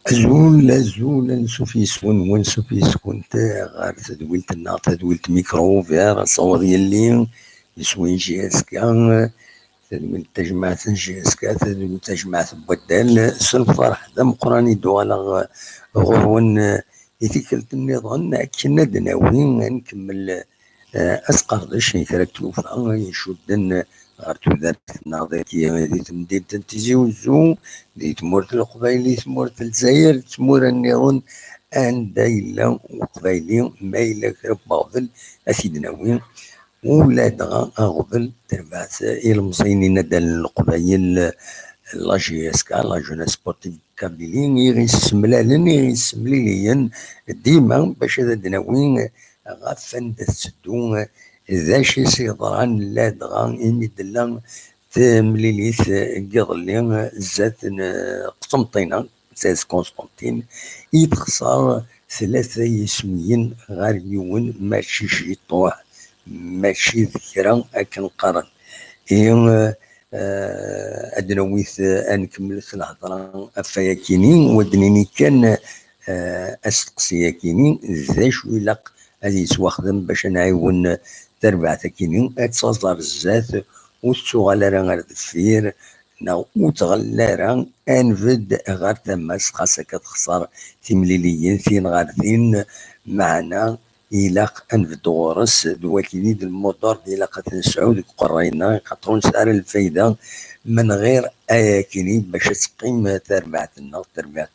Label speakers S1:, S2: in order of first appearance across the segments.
S1: أزول أزول نشوف يسون ونشوف يسكن غير تدويلت النار تدويلت micro ouvert صور يلي يسوين JSK تدويلت تجمعت JSK تدويلت تجمعت بودال سنفرح دم قراني دوالغ غرون يتكلت النظام كنا دناوي نكمل أسقردش كرا يشدن غير تودرت ناضي دي تمدينة تيزي وزو دي تمورت القبايلي تمورت الجزائر تمور النظام عند إلا وقبايلي ما إلا كرب بغضل أسيدناوي ولا دغا أغبل تربعت إلمزيني ندى القبايل la JSK la Jeunesse Sportive Kabylie يغيسملالن يغيسمليليا ديما باش هذا دناوي غاف عند تسدو ذا شي سيضران لا دغا إمي دلا تمليليت قيضلي زات قسنطينة ساس كونستانتين يتخسر ثلاثة يسميين غير يون ماشي شي طوح ماشي ذكرى أكن قرن إيه أدنويث أنكمل الهضرة أفاياكيني ودنيني كان أستقسياكيني ذا شو يلق هذه يتواخدم باش نعاون تربعة كيني أتصدر الزات وتسوغال راه غير دفير وتغلى راه أنفد غير تماس خاصك تخسر تمليليين ثين غير ثين معنا إلاق أنفد غورس دواكيني الموتور إلاق تنسعود قرينا خاطر نسأل الفايدة من غير أياكيني باش تقيم تربعة النار تربعة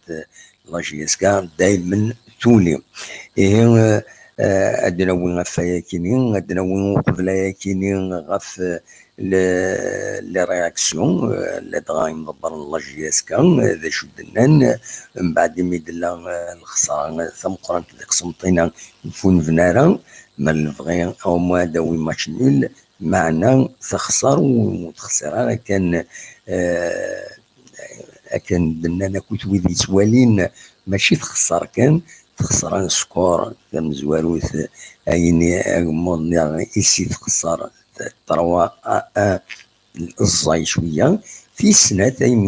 S1: la JSK دايما تولي إيه أدنوي غف ياكيني أدنوي قبل ياكيني غف les réactions لدغا يمضبر la JSK ذا شو دنان من بعد ميدلا الخسارة ثم قرنت قسمطينا نفون فنارا من الفغي أو ما داوي match nul معنا تخسر وتخسر كان كان دنا كنت ويدي توالين ماشي تخسر كان تخسر score تمزواروت اين مودني ايسي تخسر 3 الزاي شويه في السنة اين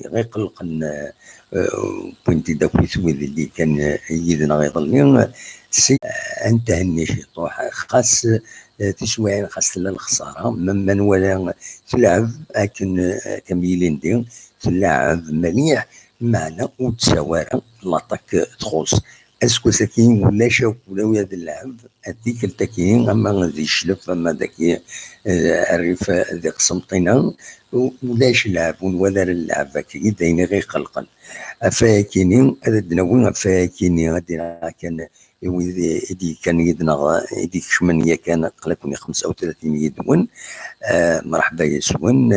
S1: غير قلقن بوينتي داك ويد اللي كان يدنا غيظلي سي انت هني شي طوح خاص تسوين خاص لا الخساره من ولا تلعب اكن كميلين دي تلعب مليح معنا وتساوارا l'attaque تخوص est-ce que ساكين ولا شاف ولا ويا اللعب هذيك التاكين اما غادي يشلف اما داك الريف ذي قسمطينه ولاش لعب ولا اللعب كي داين غير قلقا افاكيني هذا دناوي افاكيني غادي كان يدي كان يدنا يدي شمنية كان قلقني 35 يدون مرحبا يسون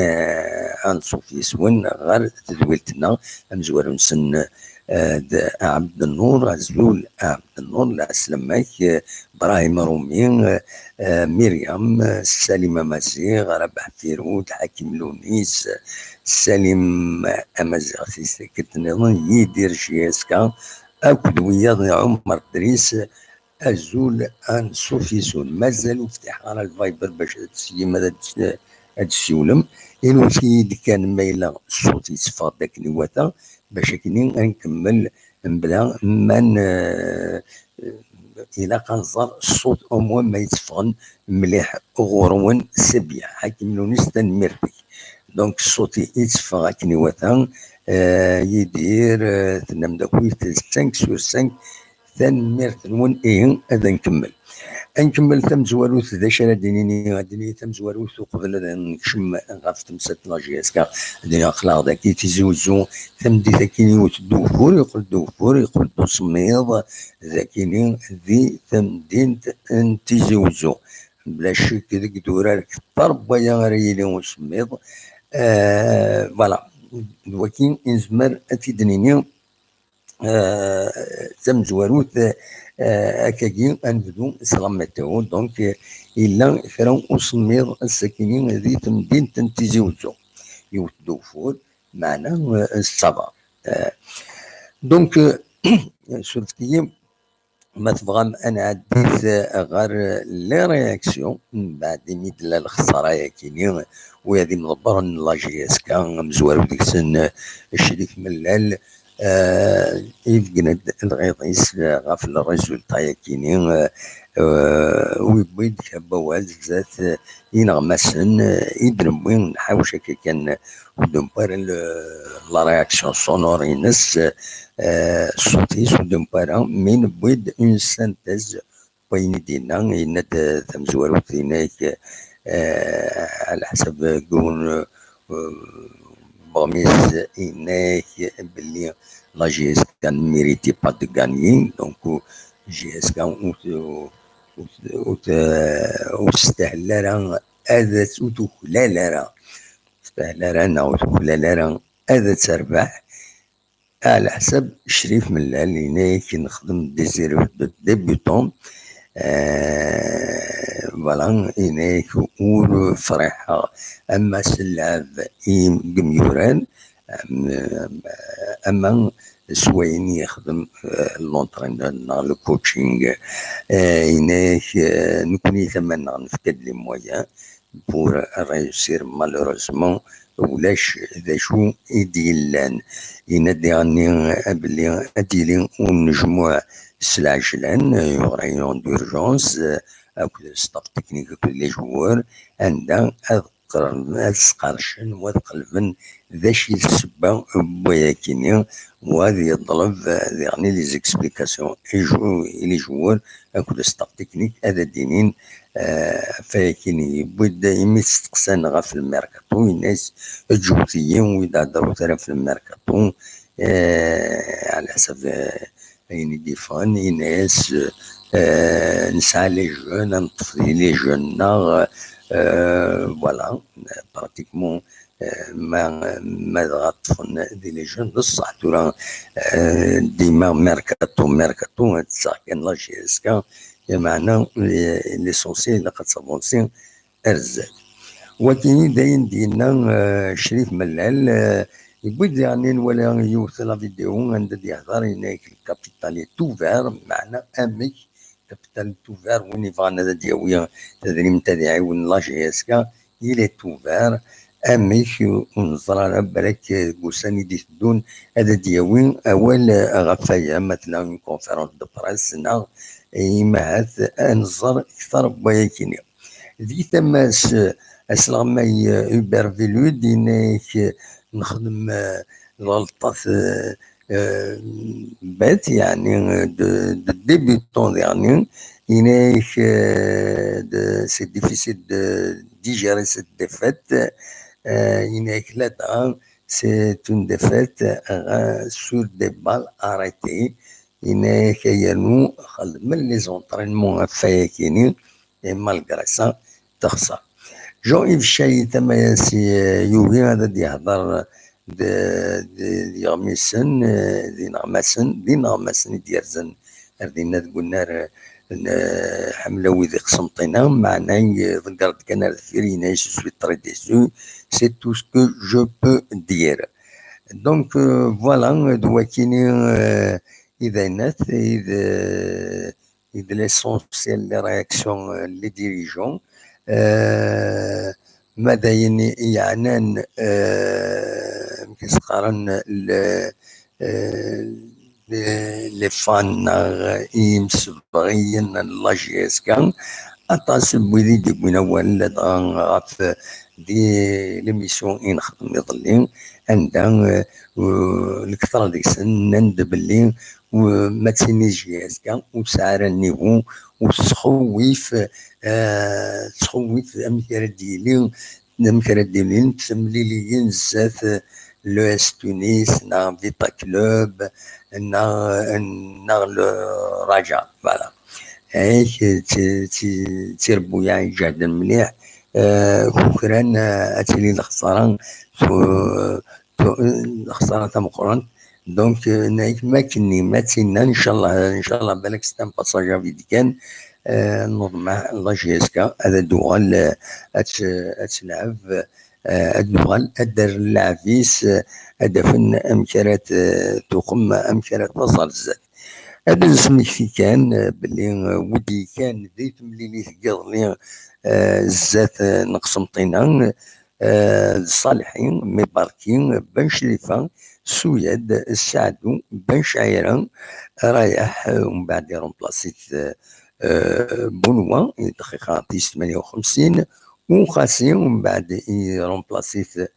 S1: انصوف يسون غير تدويلتنا امزوار نسن عبد النور عزلول عبد النور العسلمك ابراهيم رومي مريم سليمة مزيغ ربح فيرود حكيم لونيس سليم امازيغ كنت نظن يدير JSK اكد وياض عمر دريس ازول ان سوفيسون مازال فتح على الفايبر باش تسيم هذا السيولم إنو في كان مايلا الصوت يصفى داك الوتا باش كني نكمل بلا من إلا قنصر الصوت au moins ما يتفغن مليح غورون سبيا حكيم لونيس تنميرتك donc الصوت يتفغ كني وتا يدير تنام داكويت 5 sur 5 تنميرت نون إيه هذا نكمل نكمل تمزواروت ذا شرا دينيني غادي تمزواروت وقبل نكشم غاف تمسات la JSK دينا خلاص ذاكي تيزي وزو ثمدي ذاكيني وتدوفور يقول دوفور يقول دوسميض ذاكيني ذي تمدينت تيزي وزو بلا شك ذيك دورار كثر بويا غير وسميض. voilà ولكن نزمر اتيدنيني تمزواروت اكاكي نبدو س la météo. donc الا كرا وسميض الساكنين ذي تمدينة تيزي وزو يوت دوفور معنا ça va. donc سورتي ما تبغى انا عديت غير les réactions من بعد ميدلا الخساره ياكيني وهذه مدبر la JSK مزوار ديك السن الشريف ملال يفقنا الغيطيس غاف ال résultat ياكيني ويبويد كبوال زات ينغمسن يدربوين نحاوش هكا كان ودمبار la réaction sonore ينس صوتيس ودمبارا من بويد une synthèse وين دينا يند تمزوار هناك على حسب قون بغميس هناك باللي la JSK méritait pas de gagner. donc JSK وتستاهل راه هذا وتخلال راه تستاهل راه وتخلال راه هذا تربح على حسب شريف ملال هناك نخدم des erreurs de débutants. voilà هناك ور فرحة اما سلعب قميوران اما سوين يخدم l'entraîneur le coaching هناك نكوني ثمن نفقد les moyens pour réussir malheureusement ولاش ذا شو يديلان ينادي غني بلي اديلي ونجموع السلعجلان réunion d'urgence اكل staff technique اكل les joueurs عندها هاد سقرشن واد قلبن ذا شي السبة بوياكيني وهذا يطلب يعني les explications les joueurs اكل staff technique هذا دينين فيكيني بود يمي تستقسان غاف الميركاتو الناس الجوتيين ويدهضروا ترى في الميركاتو على حسب يعني des fans ناس نسعى les jeunes نطفي les jeunes voilà pratiquement ما غطفن دي les jeunes بصح تورا ديما mercato mercato تسع كان la JSK معنى l'essentiel لقد s'avancer ارزاد ولكن داين ديالنا شريف ملال يبغي يعني ولا يوث la vidéo عند يهضر هناك ال capital est ouvert معنى امك capital ouvert وين يبغى هذا دياويا تدريم تاع la JSK il est ouvert امك ونزرا بالك كوساني دي تدون هذا دياوين اول غفايا مثلا conférence de presse نا إما نزر اكثر بوياكيني ذي تماس اسلغماي Hubert Velud إنك نخدم الغلطات bêtes يعني de débutants يعني إنك c'est difficile de digérer cette défaite إنك لا c'est une défaite sur des balles arrêtées إنك ينو خدم les entraînements فايكيني et malgré ça تخسر. Jean-Yves Chay تما ياسي يوغي هذا دي يهضر دي يغميسن دي نغماسن دي نغماسن ديرزن اردينا تقولنا حملة ويدي قسنطينة معنا ذكرت كان فيرينا je suis très déçu, c'est tout ce que je peux dire. donc voilà دواكيني إذا نات إذا إذا l'essentiel les réactions les dirigeants ماذا يعنان كيسقارن les fans يمسبغيين la JSK أطاس بويدي دي ولا غاف دي l'émission نخدم يظلي عندها الكثرة ديك السن نند باللي ما تسيني JSK وسعر ال niveau وتخوف تخوف امثله ديالي امثله ديالي تمليليين زات l'ES Tunis نا Vita Club نا الرجاء. voilà هيك تيربويا يجهد مليح كوكران اتيلي الخسارة الخسارة تاع مقرن. donc نايك ما كني ما تينا ان شاء الله ان شاء الله بالك c'est un passage à vide كان نوض مع la JSK هذا دوغال اتلعب الدوغال ادر اللعبيس ادفن امكانات تقم امكانات تصل الزاد. هذا نسميك كان باللي ودي كان ذي تمليلي تقضلي الزات نقسم طينا الصالحين مباركين بن شريفة سويد السعدو بن شعيرة رايح ومن بعد يرومبلاسيت بونوا دقيقة 58 وخاسي ومن بعد يرومبلاسيت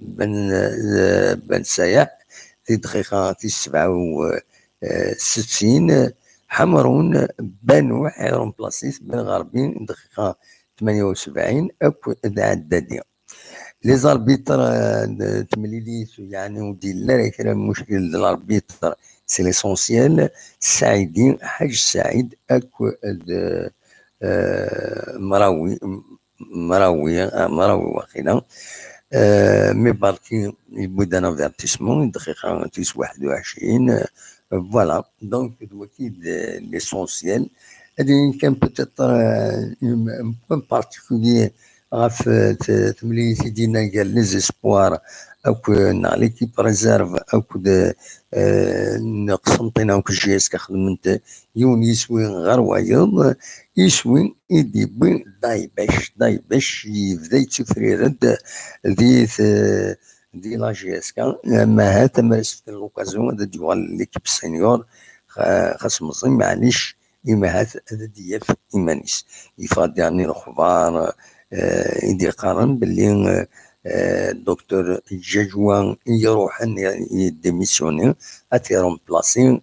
S1: بن سايح في دقيقة 67. حمرون بنوح يرومبلاسيت بن غربي دقيقة 78 اكو عدادية. les arbitres تمليليت يعني ودي لا كان المشكل l'arbitre c'est l'essentiel. سعيدين حاج سعيد اكو مراوي مراوي مراوي واقيلا مي باركي يبود un avertissement دقيقة 21. voilà donc دوكي l'essentiel هادي كان peut-être un point particulier غاف تمليت دينا قال les espoirs اكو نا l'équipe réserve اكو قسنطينة اكو JSK خدمت يون يسوي غير وايض يسوي يدي دايبش دايبش يبدا يتفريرد دي دي la JSK ما هات مارس في l'occasion هذا ديال l'équipe senior خاص مزيان معليش إما هات هذا ديال إيمانيس يفاد يعني الأخبار يدي قارن باللي الدكتور جاجوان يروح يديميسيوني اتي remplacé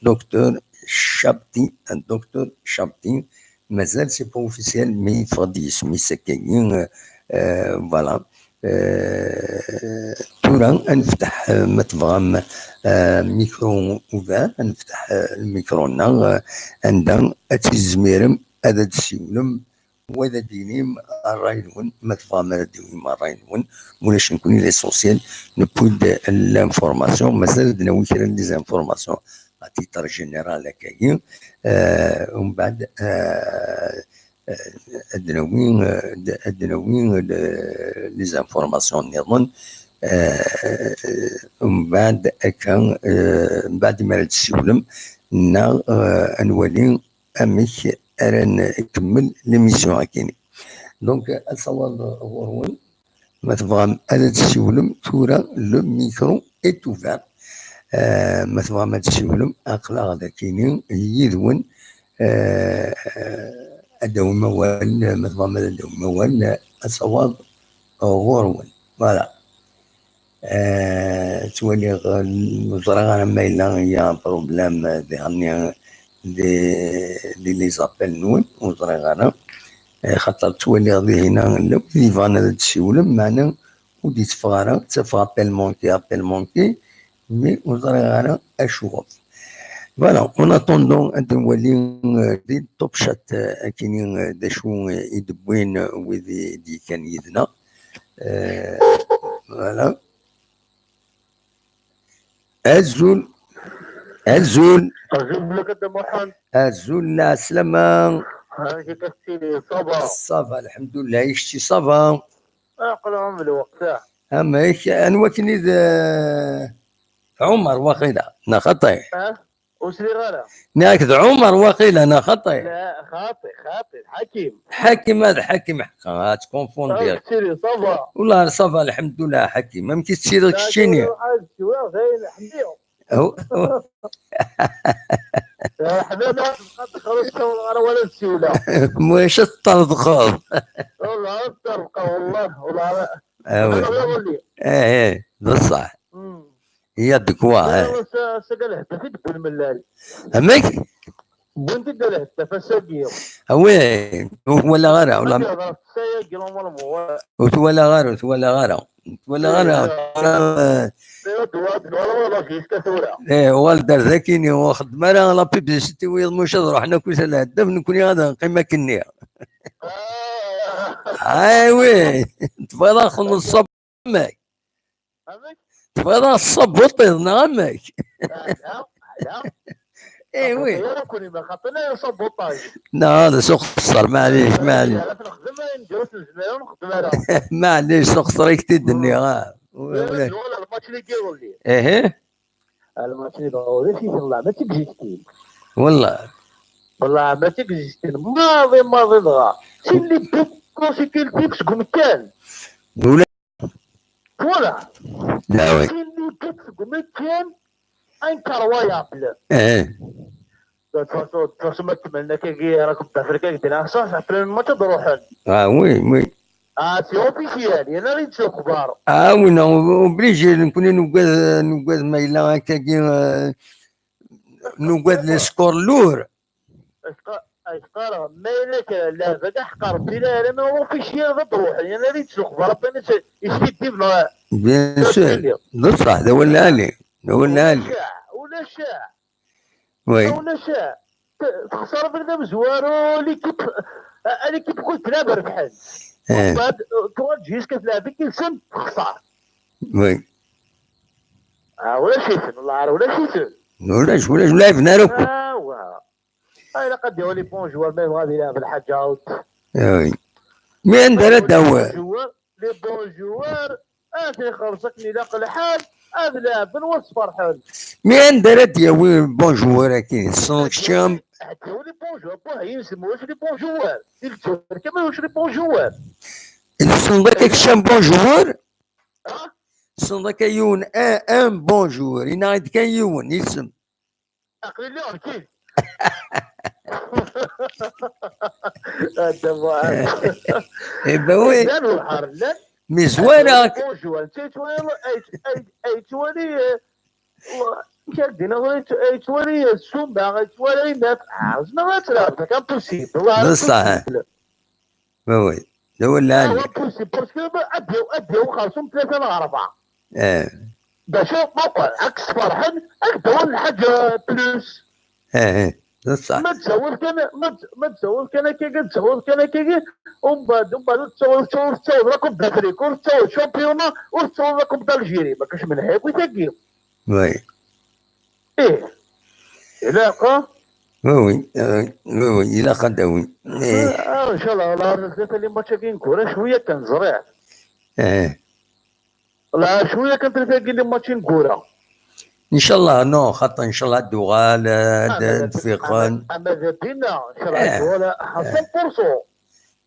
S1: دكتور شابتي. الدكتور شابتي مازال c'est pas officiel mais فغادي يسمي سكاين. voilà تورا نفتح ما تبغى micro ouvert نفتح الميكرو نا عندها اتيزميرم هذا تسيولم وهذا دينيم الراي نون ما تبغى ما دينيم الراي نون ولاش نكون l'essentiel نبود l'information مازال ناوي كرا les informations à titre général كاين ومن بعد ادنوين ادنوين les informations نظن ومن بعد كان من بعد ما تسولم نا نولي امك راه نكمل l'émission هاكيني. donc الصواب غورون ما تبغى انا تسولم تورا le micro est ouvert ما تبغى ما تسولم اقلا غدا كاينين يدون اداو موال ما تبغى ما اداو موال الصواب غورون. voilà تولي زرا ما الا y a problème ديالني دي les appels نون وزرا غانا خاطر تولي غادي هنا لو ديفان تسولم معنا ودي تفغارا تفغ appel manqué appel manqué mais وزرا غانا اشوف. voilà en attendant نولي دي Top Chat كاينين داشو يدبوين ويدي دي كان يدنا. voilà الزول الزول
S2: أجيب لك محمد
S1: الزول لا سلامة
S2: هاكي كتسيني ça va
S1: ça va الحمد لله يشتي ça va
S2: اقل عمري وقتها
S1: اما هيك انا وكني عمر واقيلا انا خطي
S2: ها وش لي غالا
S1: ناكد عمر واقيلا انا خطي
S2: لا خاطي خاطي حكيم
S1: حكيم هذا حكيم حقا تكونفوندير
S2: كتسيني ça va
S1: والله ça va الحمد لله حكيم ما كيتسير كشيني هو
S2: حنا ما تخرجت ولا السيولة
S1: واش تطرد
S2: والله ترقى والله والله
S1: ايه ايه بصح هي دكوا
S2: سقال هدفت بالملال
S1: همك
S2: بنت دار التفاساكي.
S1: oui ولا غير ولا ولا غير ولا غير ولا غير. ايه والدار ذاكيني وخدم راه la publicité ويض مش روحنا كل الهدف نكوني غادا نقيمة كنية. اي oui تبغى خل الصب ماك تبغى الصب وطيض نغمك. اي oui لا هذا سوق خسر معليش معليش معليش سوق خسر يكتدني غا
S2: الماتش اللي كيولي.
S1: ايه
S2: الماتش اللي ضروري والله ما تكزيستي
S1: والله
S2: والله ما تكزيستي ماضي ماضي دغا سي اللي بيت كونسيكي الفيكس كان
S1: ولا
S2: voilà
S1: لا oui
S2: سي اللي بيت كان incroyable.
S1: ايه
S2: de toute façon ما تمنى كي راكم d'Afrique دينا صح après ما تروحن.
S1: اه oui oui
S2: اه c'est officiel انا ريت اخبار.
S1: اه oui non obligé نكون نوكاد نوكاد ما الا هكا نوكاد les scores lourds.
S2: اشقار ما الا لا بدا حقار بلا ما officiel تروح انا ريت اخبار بان يسيدي
S1: bien sûr بصح هذا هو العالي هذا هو العالي.
S2: ولا شاع
S1: oui
S2: ولا شاع تخسر بنا مزوارو l'équipe l'équipe كل تلعب ربحان
S1: اه
S2: بعد تواجهش كتلعب كيلسن تخسر.
S1: oui
S2: ولا شيتن والله ولا شيتن
S1: ولاش ولاش لعبنا ركو.
S2: اه الا قد يولي bons joueurs ما غادي يلعب الحاجه.
S1: oui mais عندنا دوا
S2: les bons joueurs تيخلصك لا الحال هذا لاعب نوص فرحان.
S1: mais عندنا دياوي bons joueurs كاين سونكشن
S2: حتى هو les bons joueurs بوه يسموش les bons joueurs كما واش les bons joueurs
S1: الصندوق كشان bon joueur الصندوق يون un bon joueur ينعيد كان يون يسم
S2: قليل له كيف هذا
S1: eh ben oui mais زوينة
S2: bon joueur تولي كدينا تولي السومبا تولي ما تلعب كان possible.
S1: بصح oui هو اللي
S2: possible parce que اديو اديو خلصهم ثلاثة ولا أربعة.
S1: اه
S2: باش موقع عكس فرحان اكدوا الحاجة plus.
S1: اه بصح
S2: ما تسول كان ما تسول كان كي تسول كان كي ومن بعد ومن بعد تسول تسول تسول la Coupe d'Afrique وتسول championnat وتسول la Coupe d'Algérie ما كاش من هيك وتاكي.
S1: oui
S2: ايه علاقة
S1: oui oui الى قدوي.
S2: ان شاء الله والله ثلاثة les matchs كاين كورة شوية كنزرع.
S1: اه
S2: لا شوية كان ثلاثة كاين les matchs كورة
S1: ان شاء الله non خاطر ان شاء الله الدوغال الفيقان
S2: اما بينا ان شاء الله الدوغال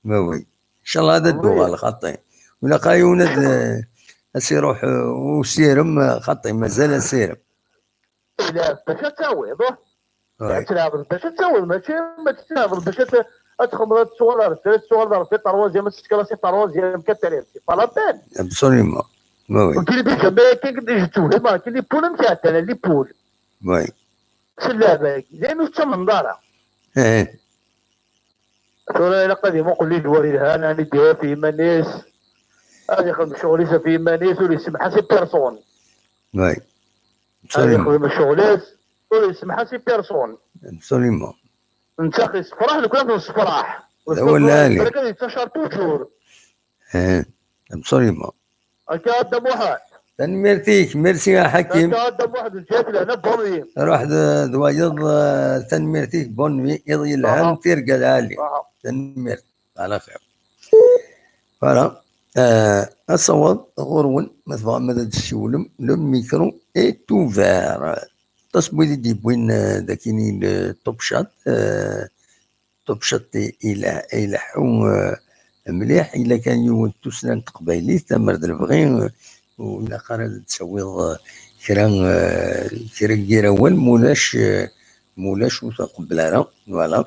S2: 100%.
S1: oui ان شاء الله هذا الدوغال خاطي ولا قايون سيروح وسيرم خاطي مازال سيرم.
S2: لا باش تعويض تلعب باش تعوض ماشي ما تلعب باش تخمر تصور تصور في troisième تكلاسي troisième quatrième c'est pas la peine.
S1: absolument oui.
S2: كاين اللي ما كاين كاين les poules نتاع les poules.
S1: oui
S2: اللعبة لانه حتى من دارها.
S1: ايه
S2: ترى الا قديم قول لي الوالد انا نديها في مانيس هذه يخدم شغليسه في مانيس ولا يسمح c'est personne.
S1: oui
S2: هذا يخدم شغليس ولا يسمح c'est personne.
S1: absolument.
S2: انت خص فرح لو كان فرح.
S1: هو العالي.
S2: ولكن يتشهر toujours.
S1: ايه absolument.
S2: هكا هذا واحد.
S1: تنميرتيك ميرسي يا حكيم.
S2: هكا واحد الجهات لهنا bonne nuit.
S1: روح دوايض تنميرتيك bonne nuit يضي الهم تيرقى العالي. تنميرت على خير. voilà الصواب غرون مثلا ماذا تسولم le micro est ouvert. تصبوي دي بوين داكيني Top Chat Top Chat الى الى حو مليح الا كان يون تسنان تقبايلي تمرد البغي ولا قرر تسويض كرا كرا كيراول مولاش مولاش وتقبل راه voilà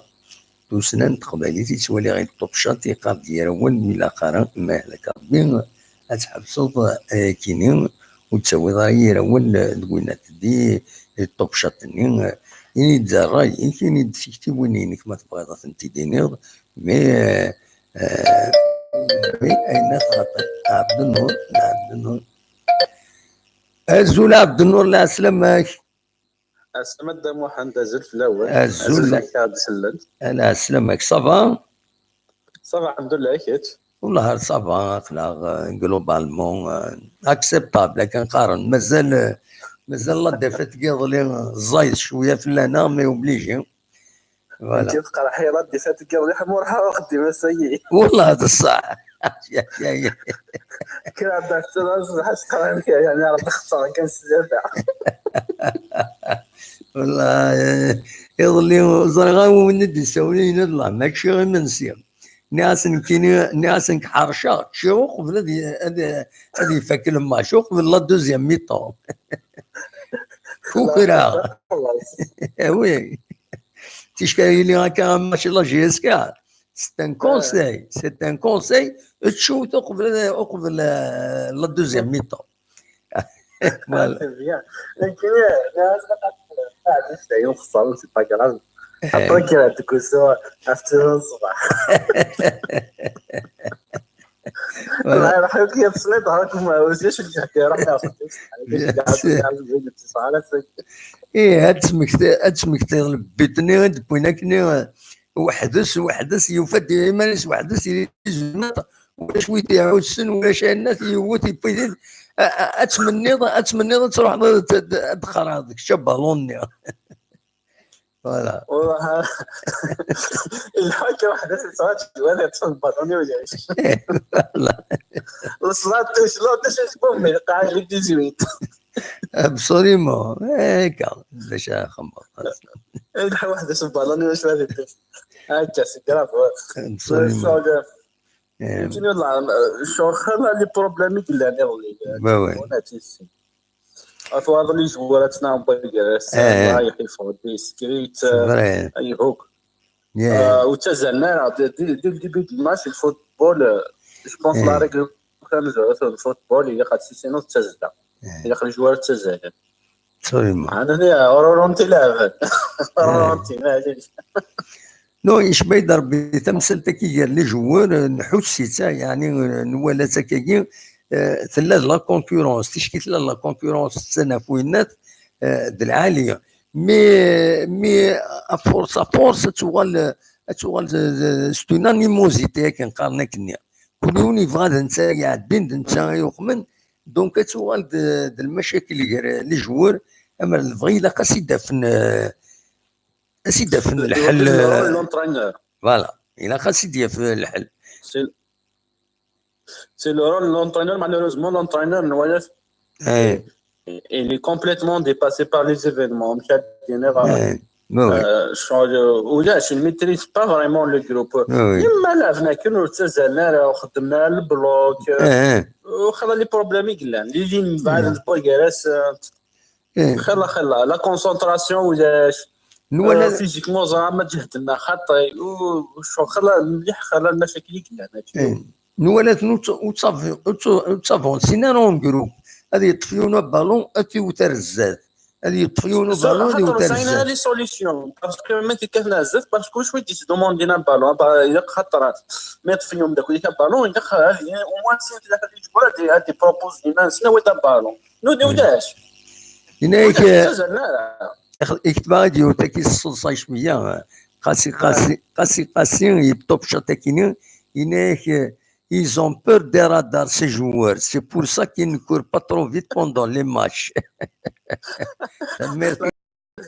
S1: تسنان تقبايلي تيتولي غير Top Chat يقاد ديراول ولا قرا ما هلك ربي تحبسوض كينين وتسوي غير اول تقول تدي ال Top Chat ني إني الراي كاين تكتبوني ما تبغي تنتي mais mais أين عبد النور، عبد النور، أزول عبد النور، لا سلامك.
S3: أسلمت محمد، أزول في الأول.
S1: أزول. لا سلامك، ça va؟
S3: ça va الحمد لله، كيت؟
S1: والله ça va، globalement acceptable. كنقارن مازال مازال la défaite كيظلي زايد شويه في لنا mais obligé.
S3: voilà تبقى حيرات défaite كيظلي حمور خديمه سيء.
S1: والله هذا الصح.
S3: كي عندك يعني راه خسر كان سبع.
S1: والله يظلي زرغا وندي سولي الله ماكشي غير منسي ناس كيني ناس حرشه شو قبل هذه هذه يفك الماتش قبل la deuxième mi-temps فكرة oui تيشكاي لي هكا match la JSK c'est un conseil، c'est un conseil تشوت قبل la deuxième mi-temps.
S3: voilà لكن ناس يوم خسروا c'est pas grave، après كي تكون سوا الصباح والله راح يا تصليت راكم واش تحكي راح.
S1: ايه هاد سمكت هاد سمكت بيتني بوينا كني وحدس وحدس يفدي مانيس وحدس ولا شويه يعود السن ولا شي الناس يوت يبيدين اتمني اتمني تروح تدخل هذاك الشاب بالوني voilà.
S3: والله الحاجة واحدة صارت ولا تفهم بالوني ولا الصلاة لا تشوف بومي قاعد لي 18.
S1: absolument هيك باش خمر.
S3: الحاجة واحدة شوف بالوني واش غادي هكا c'est grave. فهمتيني والله شو خلا les problèmes اللي
S1: oui
S3: هذا les joueurs تنعم رايح يفوت discret اي هوك وتزلنا dès le début du match. ال football je pense la règle ال football هي خاص sinon تزلا الا خلي joueur تزال. انا ralenti لعب ralenti معليش.
S1: non يشبه يضرب تمثل كي les joueurs نحس يعني نوالا تاكي ثلا la concurrence تشكي ثلا la concurrence السنه فوينات العاليه mais à force à force تغال تغال c'est une animosité كنقارن كنيا كل يوم يبغى انت يعدين انت يخمن donc تغال المشاكل les joueurs اما الفغي لا قاس يدفن يدفن الحل. voilà الا خاص يدفن الحل.
S3: C'est le rôle de l'entraîneur. Malheureusement, l'entraîneur, il est complètement dépassé par les événements. ولاش il maîtrise pas vraiment le groupe. إما لعبنا كنا تزلنا وخدمنا ال bloc وخلا les problèmes قلنا les lignes بعد البوغراس خلا خلا la concentration ولاش physiquement زعما جهدنا خطي وشو خلا مليح خلا المشاكل قلنا.
S1: نولات وتصافون سينا groupe هذه يطفيونا بالون اتي وترزات هذه يطفيونا بالون هذه
S3: وترزات les solutions parce que ما كيف زات parce que شويه تي demandينا بالون الا خطرات ما يطفيهم داك بالون الا هذه au moins سي داك les joueurs هادي propose لينا سنا وتا بالون نو وداش.
S1: هناك يكتب غادي وتاكي الصلصه شويه قاسي قاسي قاسي قاسي يطوب شاتاكيني هناك ils ont peur des radars, ces joueurs. C'est pour ça qu'ils ne courent pas trop vite pendant les matchs.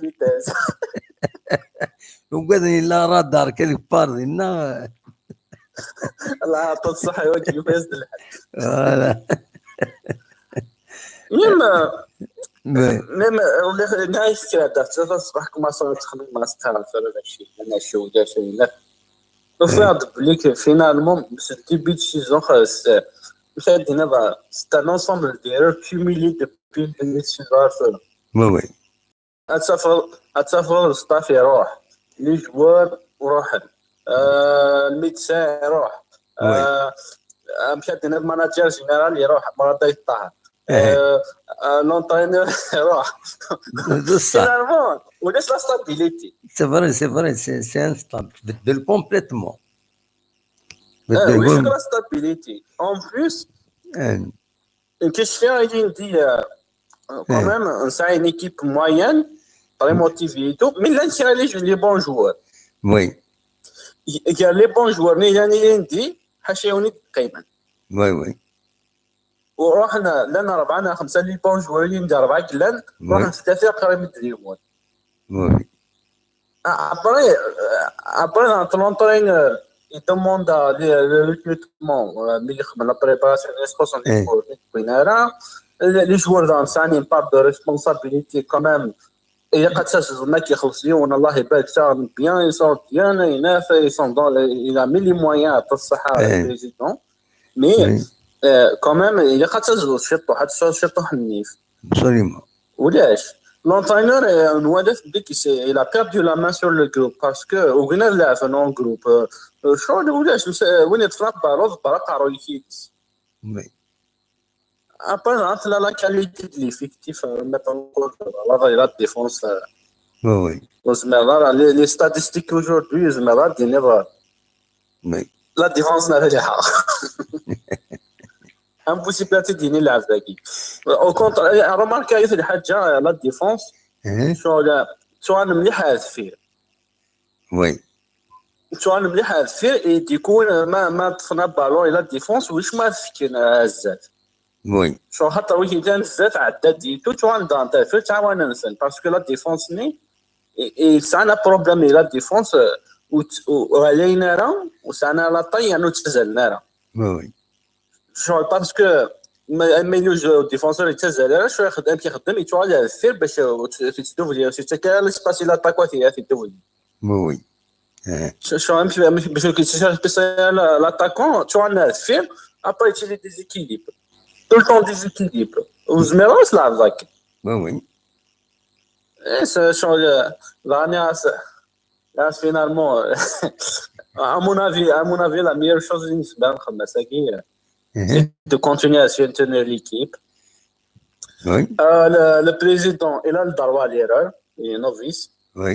S3: Vitesse.
S1: وقال لا radar quelque part لنا.
S3: الله يعطيه الصحة يوجه فاز.
S1: voilà.
S3: même même ولا نعيش كي درت الصباح كما تخدم مع سكار هذا الشيء انا شو دار شيء لا وفاد بليك finalement c'est début de saison خلاص مش عندنا c'est un ensemble d'erreurs cumulées depuis le début de saison.
S1: oui oui.
S3: اتسافر اتسافر ال staff يروح les joueurs وروح ال médecin يروح مشى عندنا ال manager général يروح مراد الطاهر l'entraîneur يروح
S1: بصح
S3: finalement. ولاش la stabilité.
S1: C'est vrai, c'est vrai, c'est instable, تبدل complètement.
S3: ولاش la stabilité en plus. Une question il dit quand même c'est une équipe moyenne, très motivée et tout, mais là il y a les bons joueurs.
S1: Oui.
S3: Il y a les bons joueurs, mais il y a dit حاشيوني تقريبا.
S1: Oui, oui.
S3: ورحنا لنا ربعة خمسة les bons joueurs اللي ندير أربعة كلان رحنا ثلاثة قريب دريمون.
S1: Oui.
S3: Après l'entraîneur, il demande le recrutement, la préparation les joueurs dans une part de responsabilité quand même. Et قد ما كيخلص ليون الله يبارك bien, ils sont bien, ils sont dans, il a mis les moyens pour الصحة le président, mais quand même il قد تسجل شطو حتى شطو حنيف.
S1: Absolument.
S3: ولاش l'entraîneur نوادف بك il a perdu la main sur le groupe parce que وقلنا لا في non groupe شغل ولاش وين يطلع ballon برا قارو يكيكس.
S1: Oui.
S3: Après, entre la qualité de l'effectif, maintenant, la défense.
S1: Oui.
S3: Les statistiques aujourd'hui,
S1: Oui.
S3: la défense n'a pas. Impossible تديني نلعب ذاكي. Au contraire, remarque الحاجه la défense شغل سواء مليح الفير.
S1: Oui.
S3: سواء مليح الفير يكون ما طفنا ballon la défense واش ما فكنا الزات.
S1: Oui.
S3: شو خاطر وين كان بزاف عداد ديتو تو عندها انت في تعاون نسن parce que la défense ني سعنا problème la défense وعلينا راه وسعنا la taille انو تزلنا راه.
S1: Oui.
S3: شو parce que ما يلوج défenseur يتزل راه شو يخدم كيخدم يتوالي الفير باش تدوفلي سي تا l'espace l'attaque تدوفلي.
S1: Oui.
S3: شو باش l'attaquant تو عندنا الفير après تيلي déséquilibre, tout le temps déséquilibre. وزميرا تلعب ذاك.
S1: Oui, oui.
S3: إيه شغل là finalement, à mon avis, la meilleure chose بالنسبة لخمسة c'est de continuer à soutenir l'équipe.
S1: Oui.
S3: Le président, il a le droit à l'erreur, il est novice.
S1: Oui.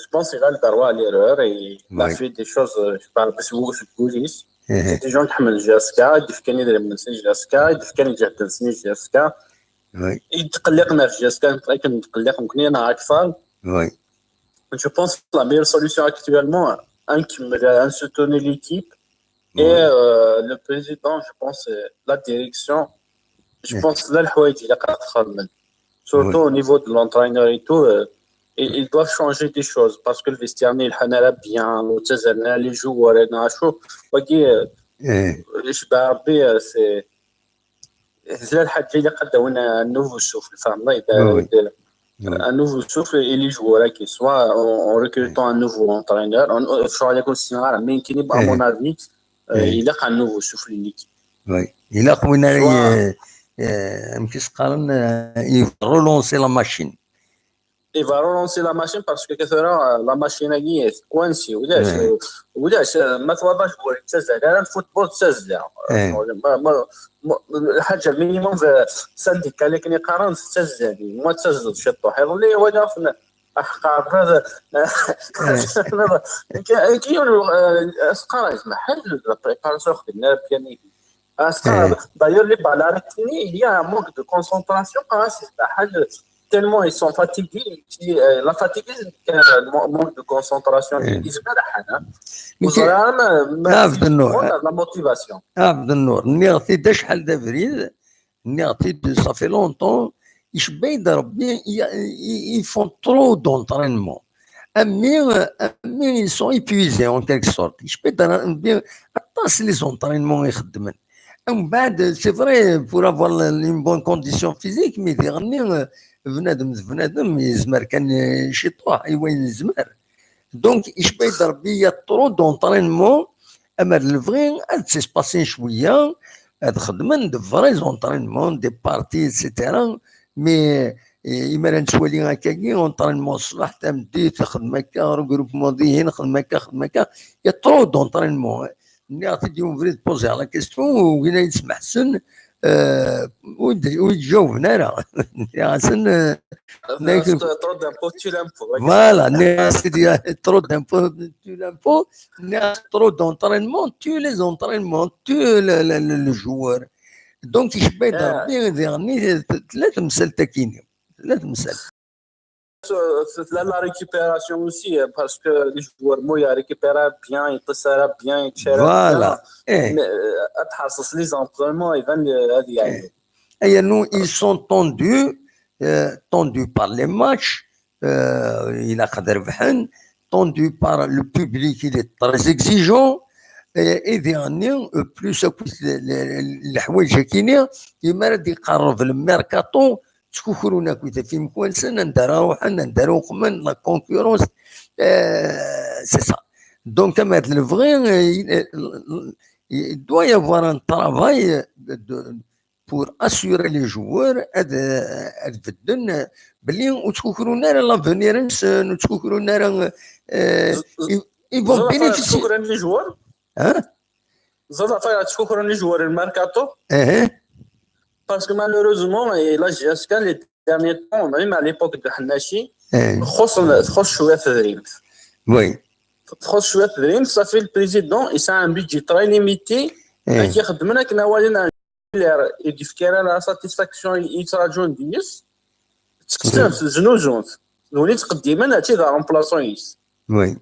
S3: Je pense qu'il a le droit à l'erreur et il a fait des choses, je parle parce que c'est police. C'est des gens qui حمل JSK, يدفكني يدير من JSK, يدفكني يجهد سني JSK.
S1: Oui.
S3: يتقلقنا في JSK, نتقلق ممكن انا اكثر.
S1: Oui.
S3: Je pense que la meilleure solution actuellement, un soutenir l'équipe et le président, je pense, la direction, je pense là الحوايج اللي قاعد تخمم. Surtout au niveau de l'entraîneur et tout, ils doivent changer des choses parce que le vestiaire الحنا bien, وتزلنا les joueurs انا شو باقي يشبع ربي c'est لا الحاجه اللي قدونا nouveau souffle, فاهم الله, un nouveau souffle et les joueurs qui soient en recrutant un nouveau entraîneur شو عليكم السيناريو mais كاين à mon avis il a un nouveau souffle l'équipe.
S1: Oui, il a وين يمكن قارن relancer la machine.
S3: Il va relancer la machine parce que كثرة la machine هي coincée ولاش ولاش ما توضاش هو تسجل ال football تسجل ما الحاجه ال minimum في syndicat اللي كان يقارن تسجل ما تسجل شي طوح اللي هو احقار هذا كاين اسقار محل la préparation خدمنا bien اسقار d'ailleurs les balles arrêtées, il y a un manque de concentration tellement ils sont fatigués, la fatigue, le manque de concentration.
S1: عبد النور
S3: la motivation.
S1: عبد النور نيغتي شحال d'avril نيغتي ça fait longtemps يشبي ربي ils font trop d'entraînement امي ils sont épuisés en quelque sorte. يشبي ربي اطاس les entraînements يخدمن ومن بعد c'est vrai pour avoir une bonne condition physique, mais يغني بنادم بنادم يزمر كان شي طوح ايوا يزمر donc يشبي ربي trop d'entraînements اما le vrai اد s'espacer شويه اد خدمن de vrais entraînements, des parties, et cetera, mais إما نتوالي هكاكي entraînement الصباح تمدي تخدم هكا regroupement ديهين خدم هكا خدم هكا y a trop d'entraînements. ملي عطيت يوم فريد poser la question وين يسمح سن ويتجاوبنا راه سن
S3: Trop d'impôts, tue l'impôt.
S1: Voilà, trop d'impôts, tue l'impôt, trop d'entraînement, tue les entraînements, tue le joueur. Donc يشبه ربي ذي ثلاث مسال تاكيني ثلاث مسال.
S3: La récupération aussi, parce que les joueurs moi récupèrent bien, يتصارى bien, يتشارى.
S1: Voilà.
S3: إيه. تحصص les entraînements يبان هذه يعني.
S1: Et nous, ils sont tendus, tendus par les matchs, il a tendus par le public, il est très exigeant. Et dernier, plus الحوايج كاينين كيما راه يقرب الميركاتو تكوكرونا كويتا في مكوانسن ندارو حنا ندارو قمن la concurrence, c'est ça. Donc le vrai, il doit y avoir un travail pour assurer les joueurs ad بدن بلي وتكوكرونا l'avenir نسن وتكوكرونا ils vont bénéficier.
S3: Les joueurs.
S1: Hein?
S3: زاد تكوكرون les joueurs الميركاتو.
S1: ايه.
S3: Parce que malheureusement, et la JSK, les derniers temps, même à l'époque de Hannachi, تخص شويه تدريب.
S1: Oui.
S3: تخص شويه تدريب, ça fait le président, il a un budget très limité. كيخدم لك نوالي يدفكر la satisfaction يتراجون ديس تكسب زنوزون ولي تقدم تي remplaçant يس.
S1: Oui.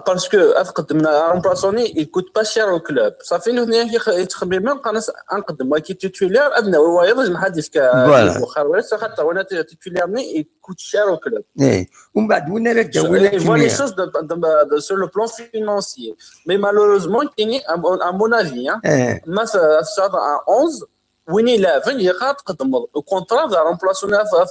S3: Parce que تقدمنا remplaçant, il coûte pas cher au club. صافي هنا يتخمم قناص نقدم كي titulaire ادنا هو لازم حد يفك خير ولا خاطر وانا titulaire il coûte cher au club.
S1: ايه ومن بعد وين رجع
S3: وين voit les choses sur le plan financier, mais malheureusement كاين, à mon avis, ما 11 وين يلعب يقعد تقدم au contraire va remplacer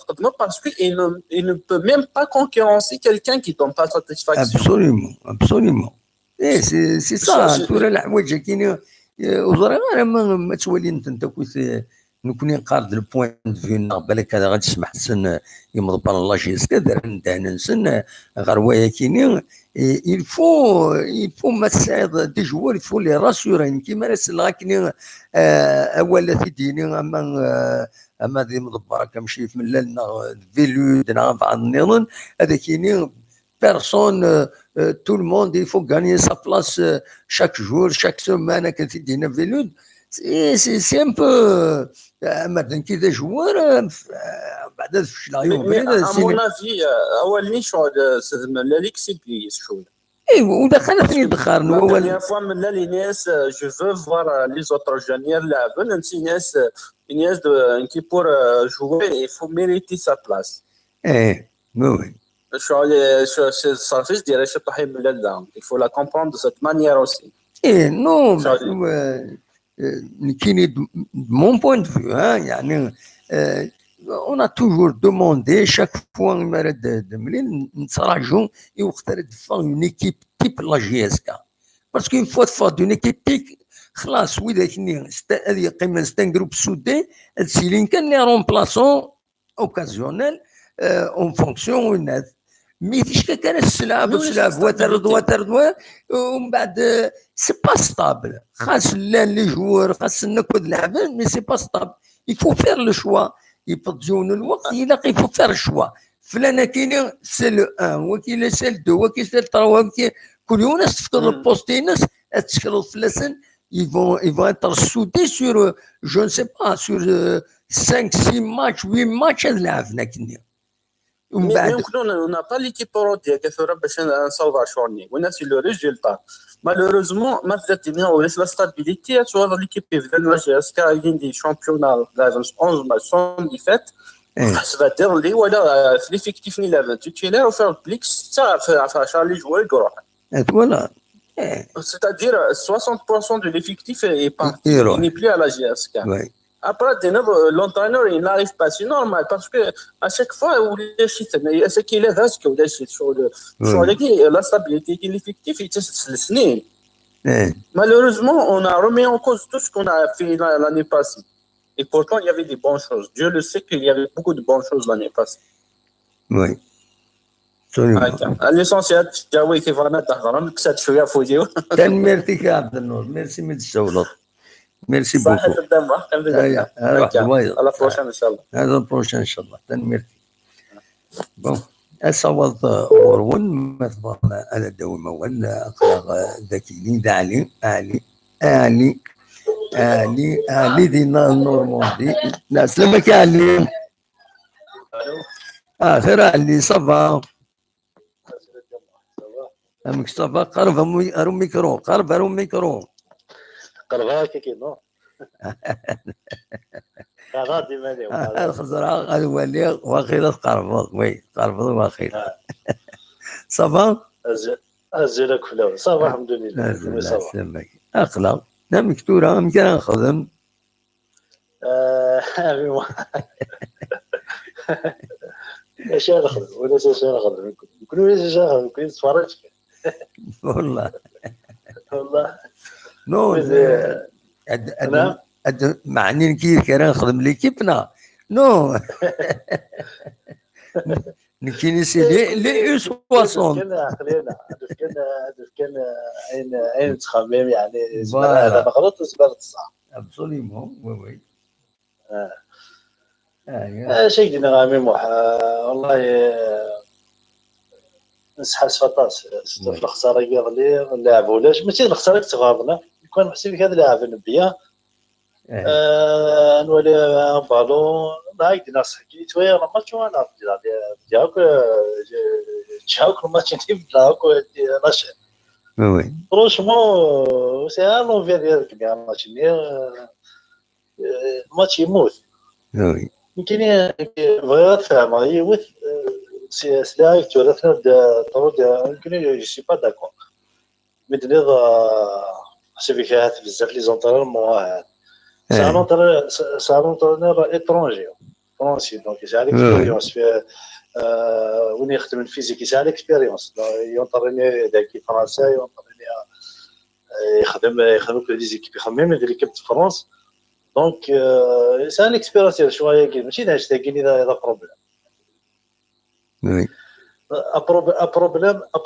S3: تقدم parce que il ne peut même pas concurrencer quelqu'un qui donne pas satisfaction.
S1: Absolument, absolument. ايه c'est ça. تورا الحوايج كاين وزرا غير ما تولي انت كويس نكون نقارد ال point de vue بالك هذا غادي تسمح سن يمضبر la JSK دار نسن غير ويا كاينين il faut ما تساعد des joueurs, il faut les rassurer كيما راه كاين اولا تيديني اما ذي مضبره كمشي في ملال فيلود بعض النظام هذا كاينين personne, tout le monde, il faut gagner sa place chaque jour, chaque semaine كتدينا فيلود c'est un peu مثلا كي des joueurs بعد في
S3: العيوب. À mon avis اول شغل لاليك بليز شويه.
S1: اي ودخلتني دخل.
S3: هو dernière fois من les ناس je veux voir les autres jeunes يلعبوا انت ناس ناس qui pour jouer, il faut mériter sa place.
S1: ايه oui.
S3: شغل صافي ديال شي طحين من لا il faut la comprendre de cette manière aussi.
S1: ايه non, كاين mon point de vue يعني on a toujours demandé chaque fois ملي نتراجعوا وقت تفا une équipe type la JSK, parce que une fois تفا d'une équipe type خلاص وإذا كني هذه قيمة c'est un groupe soudé سيلين كان les remplaçants occasionnels en fonction الناس mais فيش كان السلعب وتلعب وترد وترد ومن بعد c'est pas stable. خاص لا les joueurs خاص نكود لعبه mais c'est pas stable. Il faut faire le choix يفضجون الوقت الى il faut faire choix فلان كاين c'est le 1 وكاين c'est 2 وكاين c'est 3 كل يوم ناس تفكر ال poste ناس تشكلوا فلاسن ils vont être soudés sur, je ne sais pas, sur 5 6 matchs, 8 matchs لعبنا كني.
S3: ومن بعد on n'a pas l'équipe rodée كثيرة باش نصوب شورني ونا c'est le résultat. Malheureusement ما ثلاث ولاش la stabilité هذا l'équipe في la JSK كاين des championnats 11 matchs sans défaite حسب دير لي ولا في l'effectif ني لعب titulaire وفي بليك 6 في 10 les joueurs يروح.
S1: Voilà.
S3: C'est-à-dire 60% de l'effectif est parti, il n'est plus à la JSK.
S1: Oui.
S3: Après, l'entraîneur, il n'arrive pas. C'est normal parce que à chaque fois, ce qu'il est sur la stabilité de l'effectif, il malheureusement, on a remis en cause tout ce qu'on a fait l'année passée. Et pourtant, il y avait des bonnes choses. Dieu le sait qu'il y avait beaucoup de bonnes choses l'année passée.
S1: Oui.
S3: L'essentiel, جاوي كيف رانا تهضر كسات شويه فوجيو.
S1: كان ميرتي عبد النور ميرسي من السولط. Merci
S3: صحة
S1: beaucoup.
S3: الدم راح.
S1: هيا روح.
S3: À la prochaine ان شاء الله.
S1: هذا prochaine ان شاء الله، تنميرتي. Bon، أصوات غورون مثلا على الدوام ولا أقلاق ذكي ذا علي علي علي علي علي دينا Normandie. لا سلامك يا علي. اه خير علي، ça va؟ امك ça va؟ قرب ارو ميكرو، قرب ارو ميكرو.
S2: قربها كي non غادي مالي.
S1: الخزرة الولي واخيرا تقربض، oui تقربض واخيرا. Ça va؟
S2: ازيلك فلاو، ça va الحمد لله.
S1: سلامك. اقلق نعم كتورة يمكن نخدم.
S2: ايوا اش نخدم ولا اش نخدم؟ كل ولا اش نخدم؟ كل تفرج.
S1: والله.
S2: والله.
S1: Non، أد معني كي كان نخدم l'équipe نا non نكيني c'est les U 60.
S2: كان عقلينا كان كان عين عين تخمم يعني هذا مغلط وزبالة الصح.
S1: Absolument، oui oui.
S2: شيء دينا غامي موح، والله نسحس فطاس في الخسارة يغلي اللاعب ولاش ماشي الخسارة تغاضنا يكون محسب هذا لاعب bien نولي بالون هاك دينا صحكي تويا ماتش وانا ديالك تشاوك الماتش نبدا la chaîne.
S1: Oui.
S2: Franchement، c'est un l'envie ديالك bien الماتش الماتش يموت.
S1: Oui.
S2: يمكن بغيت تفهم يموت c'est là que tu طرود يمكن je suis pas d'accord mais دنيض حسبي هات بزاف les entraînements، c'est un entraîneur étranger français، donc يسعى l'expérience في وين يخدم ال physique، يسعى l'expérience، يونطريني داكي فرنسا، يونطريني يخدم كل des équipes، يخمم يدير l'équipe de France، donc يسعى l'expérience شويه ماشي ناش تاكيني هذا problème.
S1: Oui.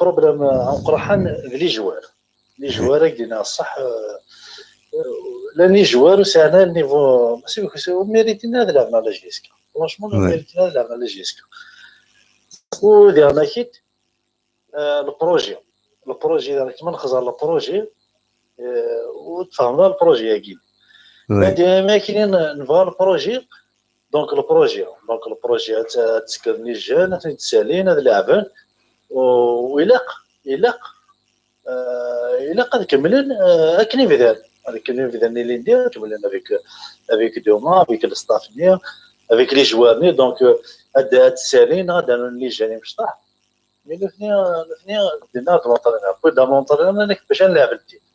S2: Problème قرحان les joueurs، les joueurs دينا الصح لا les joueurs ساعنا ال niveau ماشي ميريتينا هذا لعبنا la JSK، franchement ميريتينا لعبنا la JSK وديرنا كيت ال projet كيما نخزر ال projet وتفهمنا ال projet اكيد ما كاينين نبغى ال projet، donc ال projet تسكر les jeunes تسالين هذا لاعبين ويلاق يلاق يلاق نكملن اكني في هذاك اللي اللي ندير كملنا avec دوما، avec ال staff ني، avec les joueurs ني، donc هاد السالين غادا les jeunes مشطح mais نثني نثني درنا l'entraîneur puis دا l'entraîneur باش نلعب ال titre،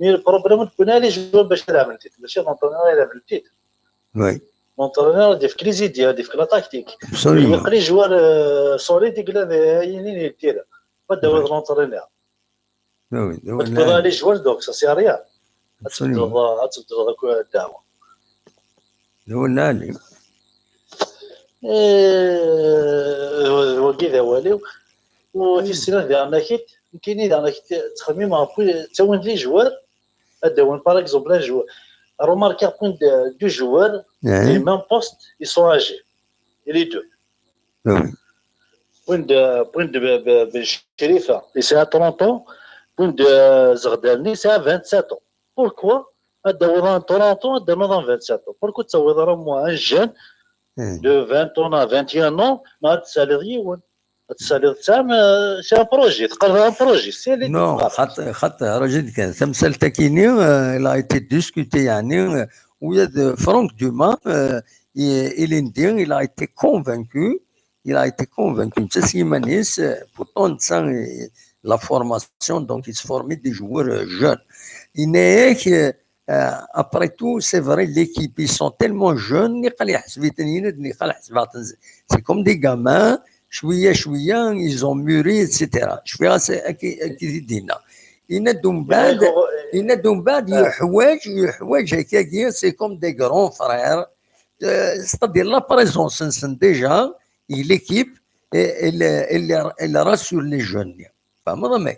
S2: mais ال problème تكون les joueurs باش نلعب ال titre، ماشي l'entraîneur يلعب ال titre.
S1: Oui.
S2: L'entraîneur ديف les idées، ديف la tactique، يلقى les joueurs solides يقول ينين يدير بدا l'entraîneur.
S1: Oui.
S2: تبدا les joueurs، donc ça sert à rien تبدا الدعوه.
S1: هو العالي.
S2: هو كذا والو وفي السنة ديالنا كيت كاينين ديالنا كيت تخميم تاون les joueurs هذا par exemple un joueur remarqué point deux joueurs du même poste، ils sont âgés les deux. بوين بوين بن شريفه c'est 30 ans، بوين زغدالني c'est 27. Pourquoi هذا 30 ans، هذا 27؟ Pourquoi تسوي moi un jeune de 20 ans، 21 ans ما تسالي يون تسالي تاع c'est un projet تقرر un projet c'est
S1: Non، خط رجل كان تمثال تاكيني il a été discuté يعني ويا فرانك دوما il il a été convaincu، il a été convaincu سيمانيس، pourtant la formation، donc il se formait des joueurs jeunes. Il n'est après tout، c'est vrai، l'équipe، ils sont tellement jeunes، c'est comme des gamins، شوية شوية ils ont mûri، etc. شوية اكيد دينا يندم بعد يندم بعد يحواج هكاكي c'est comme des grands frères، c'est-à-dire la présence déjà et l'équipe elle rassure les jeunes. فهمت؟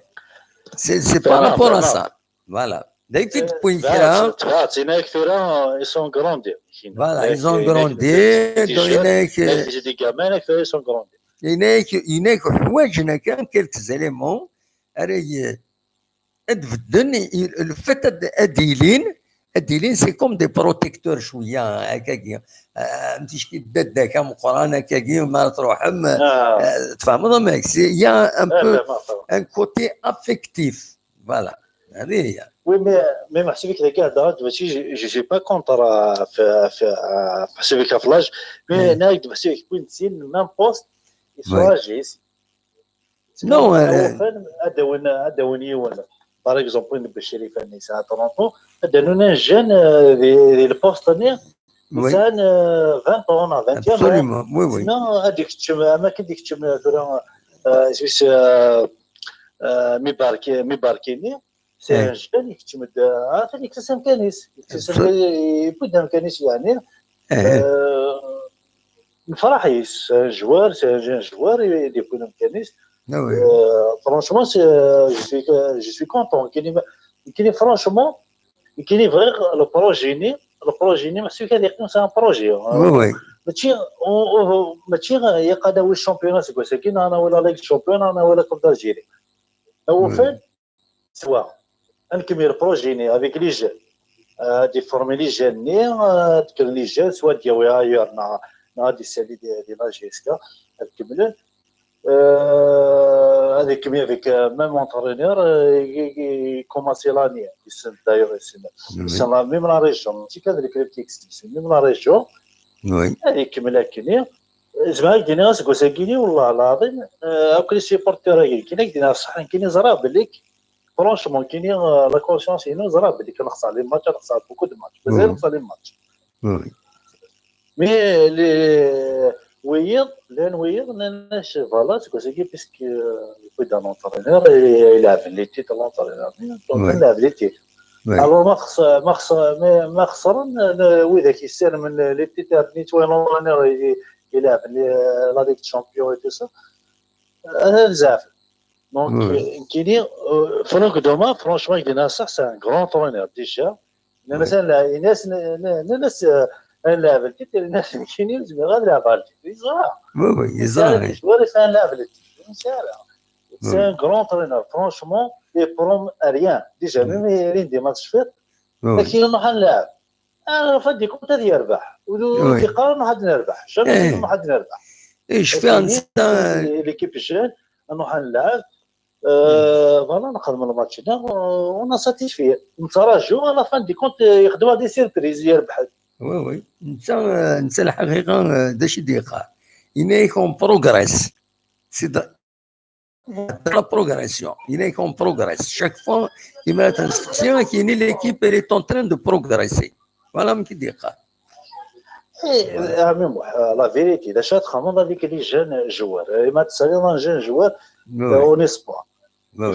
S1: C'est par rapport à ça، voilà. داك تبوين كرا
S2: تبعت كثيرا ils sont grandis.
S1: Voilà, ils ont grandi. هناك
S2: des gamins ils sont grandis.
S1: هناك حوايجنا كان quelques éléments راهي ادفدن الفت اديلين c'est comme des protecteurs شويه هكاكي فهمتي كي داك مقران هكاكي ما تروح تفهم ماك c'est y a un peu un côté affectif, voilà, هذه هي.
S2: Oui, mais محسوبك ذاك هضرت ماشي je suis pas contre في محسوبك في l'âge, mais نايد محسوبك وين تسين même poste يسوا جيس.
S1: Non.
S2: هذا وين يوان par exemple وين بشري فاني ساعة 30 هذا un jeune دي ال poste ني انسان 20 ans, 21.
S1: Absolument, oui, oui.
S2: Non, هذيك ما كان ديك تشم سويس مي باركيني c'est un jeune يكتمد عارف يكتسب كنيس يكتسب يبدا كنيس يعني نفرح joueur, c'est un jeune joueur يكون كنيس. Franchement, je suis content. كاين franchement كاين vrai le projet ني le projet ني ماشي كان يكون c'est un projet.
S1: Oui, oui.
S2: ماشي يقعد هو ال championnat سكوا كاين انا ولا ligue champions انا ولا coupe d'Algérie هو فين سوا نكمل projet ني avec les jeunes, de former les jeunes ني تكون les jeunes soit دياوي ailleurs نا دي سالي دي la JSK نكمل هذيك avec même entraîneur commencé l'année d'ailleurs, c'est la même la région ماشي كذا ال club تيكس même la région. هذيك كمل كني زعما كاين غاس كيني والله العظيم اكل supporters كاين كاين صح كاين زرا بليك franchement كاين la conscience هنا زرا بليك نخسر les matchs, نخسر beaucoup de matchs, مازال نخسر les matchs, mais les ويض لان ويض ناش voilà, c'est que puisque يكون un entraîneur يلعب les titres, l'entraîneur donc يلعب les titres, alors ما خسر وإذا كيسال من les titres نيتوين l'entraîneur يلعب la ligue champions et tout ça هذا بزاف. Donc كاينين فرانك دوما franchement كاين صح c'est un grand entraîneur déjà. مثلا ناس ناس نلعب ال titre الناس كاينين زعما غير نلعب على ال titre يزرع.
S1: Oui, oui, يزرع.
S2: ولا نلعب ال titre, c'est un grand entraîneur, franchement, il prend rien déjà, même ريندي ماتش فات لكن نروح نلعب انا فدي كنت هذه يربح وتقارن ما حد نربح jamais ما حد نربح.
S1: ايش فيها
S2: l'équipe jeune نروح نلعب voilà نخدم الماتش on satisfait نتراجعوا à la fin des comptes يخدموا des surprises يربح.
S1: Oui, oui, انت الحقيقه داش ديقه il progresse, c'est la progression. Il est qu'on progresse. Chaque fois, il met l'instruction qui est l'équipe, elle est en train de progresser. Voilà ce qu'il dit.
S2: إيه la vérité اذا شات خمم هذيك les jeunes joueurs ما تسالي un jeune joueur en espoir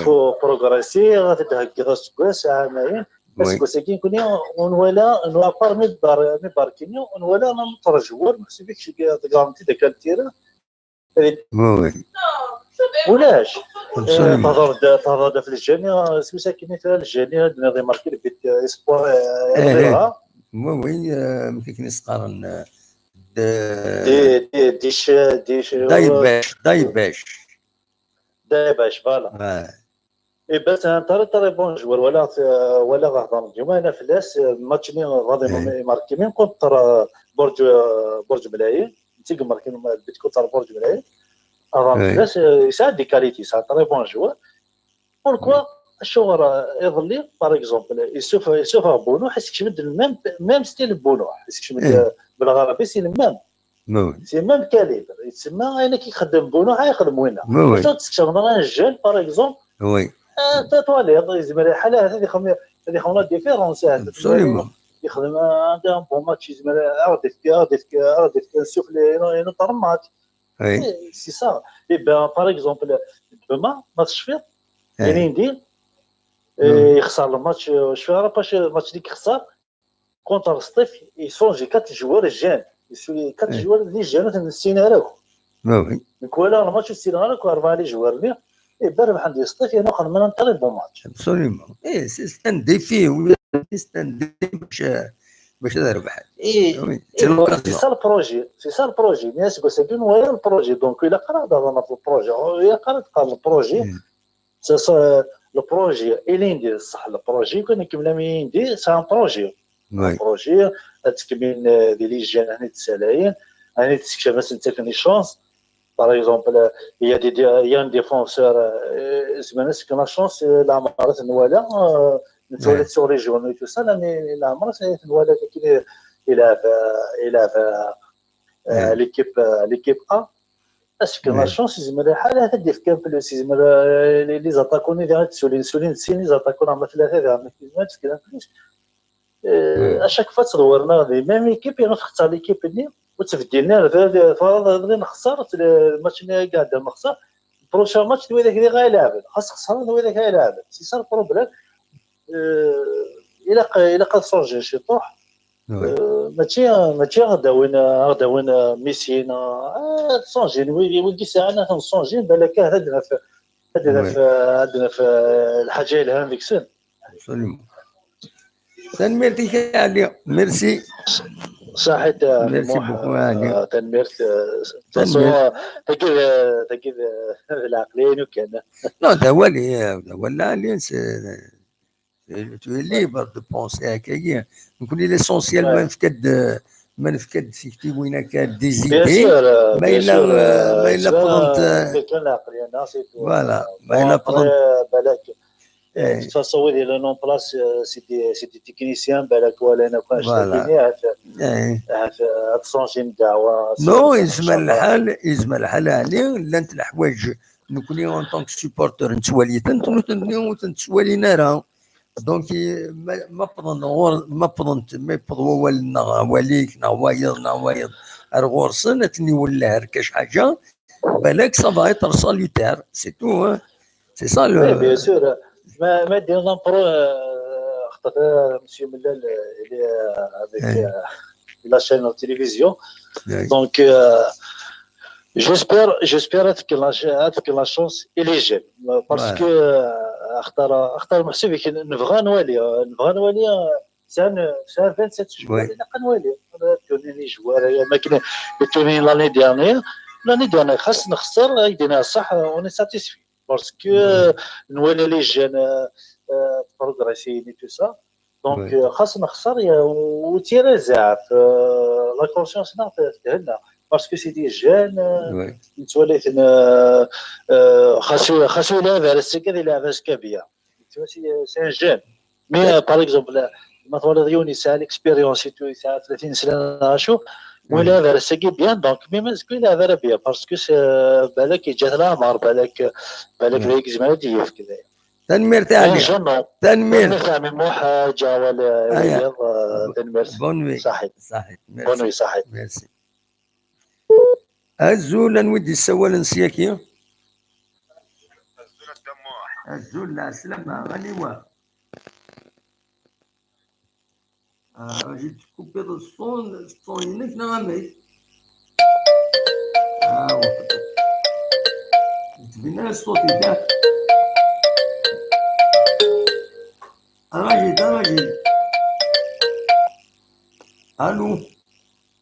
S2: faut progresser غادي تهكي غاس عامين parce que ساكن كوني ونولا نوا بار مي بار مي باركينيو ونولا نطر joueur محسوبك garantie داك ال terrain.
S1: Oui.
S2: ولاش تهضر في الجاني سميتها كاين في الجاني غادي ماركي البيت espoir.
S1: Oui, oui, ممكن نقارن
S2: دي دي ديش ديش
S1: دايباش دايباش.
S2: دايباش, voilà. Et ben c'est un très très bon joueur ولا غهضر اليوم انا فلاس ماتش ني غادي ماركي même contre برج ملايين انت ماركي البيت contre برج ملايين فلاس يساعد des qualités, c'est un très bon joueur. Pourquoi الشغل يظلي par exemple يسوف بونو حيت كيمد ال même style بونو حيت كيمد بالغربي c'est même calibre يتسمى انا كيخدم بونو يخدم وين تكشف un jeune par exemple.
S1: Oui.
S2: توالي زعما حاله هذه يخدم هذه يخدم la différence. يخدم عنده un bon match زعما عاود عاود عاود سوف لي notre match, c'est ça. Et ben par exemple demain ماتش فيه يعني ندير يخسر الماتش شويه راه باش الماتش اللي خسر contre سطيف يسونجي quatre joueurs jeunes, quatre joueurs les jeunes السيناريو.
S1: Oui.
S2: ولا الماتش السيناريو اربعه les joueurs. يبان عندي سطيف يعني خدمنا un très bon match.
S1: Absolument. Et c'est un défi, oui, c'est un défi باش تربح.
S2: اي c'est ça le projet, c'est ça le projet. الناس يقول وين ال projet, donc الا قرا هذا في ال projet, الا قرا ال projet, c'est le projet اليندي صح ال projet كون كمل يندي c'est un projet projet تكمل ديال les jeunes هاني تسالاين هاني تكشف مثلا تاكني chance. Par exemple, il y a un défenseur, زعما la chance العمارات نوالا نتولد sur les jeunes, tout ça. العمارات نوالا كي يلعب l'équipe A, est-ce que la chance زعما الحال هذا ديف كان plus زعما les attaquants ديال سولين سولين سين les attaquants عمل ثلاثه زعما كان plus à chaque fois تدورنا des mêmes équipes تختار l'équipe ني وتبدلنا نخسر الماتش اللي قاعد نخسر prochain match ذاك اللي غايلعب خاص خسر ذاك غايلعب, c'est ça ال problème. الى قد changer شي طوح ماشي غدا وين ميسينا changer وين ساعه changer بالك هدنا في الحاجه اللي هذيك السن.
S1: تنميرتي علي ميرسي.
S2: صحيت.
S1: Merci beaucoup علي.
S2: تنميرت تاكيد تاكيد العقلين وكان.
S1: Non, دا ولا علي tu es libre de penser هكايا نقول l'essentiel ما نفكد فيكتي وين كان des idées ما الا بغنت voilà ما الا بغنت.
S2: بالك de toute façon, oui, le nom place, c'est des techniciens, بالك ولا انا كان changer الدعوه.
S1: Non, يزمل الحال عليه لانت الحوايج نكوني en tant que supporter نتوالي تنتوالي راه donc ما بضن ما بضنت ما يبض والنا وليك نوايض نوايض غورسن تني ولا كاش حاجه بالك ça va être salutaire, c'est tout, c'est ça.
S2: Le bien sûr ما دير pro خاطر مسيو ملال avec la chaîne de télévision. Donc, j'espère que la chance il est jeune. Parce que اختار محسوب نبغى نوالي c'est un 27 joueurs نوالي توني joueurs ما كاين توني l'année dernière خاص نخسر يدينا صح on est satisfait parce que نوالي les jeunes progresser, tout ça. Donc خاص نخسر وتيرا زعف la conscience تهنا parce que c'est des jeunes نتولي خاصو يلعب على السكه يلعب سكابيه, c'est un jeune. Mais par exemple ما تولي يوني ساعه l'expérience ساعه 30 سنه شو ولا على السكي bien, donc mais مازال يلعب على bien parce que بالك جات العمر بالك ذيك زمان ديف كذا.
S1: تنمير تاعي
S2: تنمير تنمير موح جا ولا تنمير.
S1: Bonne nuit.
S2: صحيح.
S1: صحيح.
S2: Bonne nuit صحيح.
S1: ميرسي. الزول نودي السوال نسياكي الزول لا سلامة غنيوة. J'ai coupé le son, le son ينك نغمي. اه تبينا الصوت تاعك راجل راجل. الو.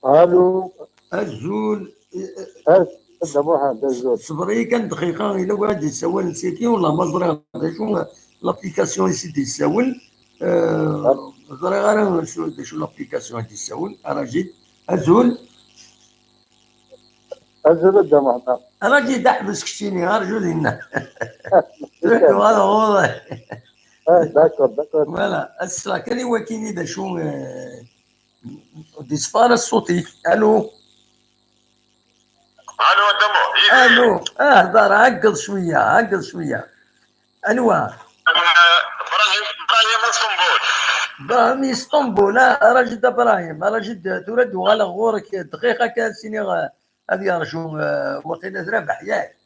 S2: الو.
S1: الزول.
S2: محمد الزول.
S1: صبري كان دقيقة إلا واحد يسول نسيتي والله ما زري شو l'application يسيتي يسول زري غير شو l'application يسول راجل الزول.
S2: الزول دا محمد.
S1: راجل تحبس كشتيني رجل هنا هذا والله.
S2: D'accord, d'accord.
S1: Voilà السلا كان وكيني دا شو دي صفار الصوتي. الو.
S4: الو دمو.
S1: الو اهدر عقل شويه عقل شويه انوا.
S4: ابراهيم ابراهيم اسطنبول.
S1: ابراهيم اسطنبول راجل ابراهيم راجل ترد وغالا غورك دقيقه كان سيني هذه يرجو وقيلا ربح ياك.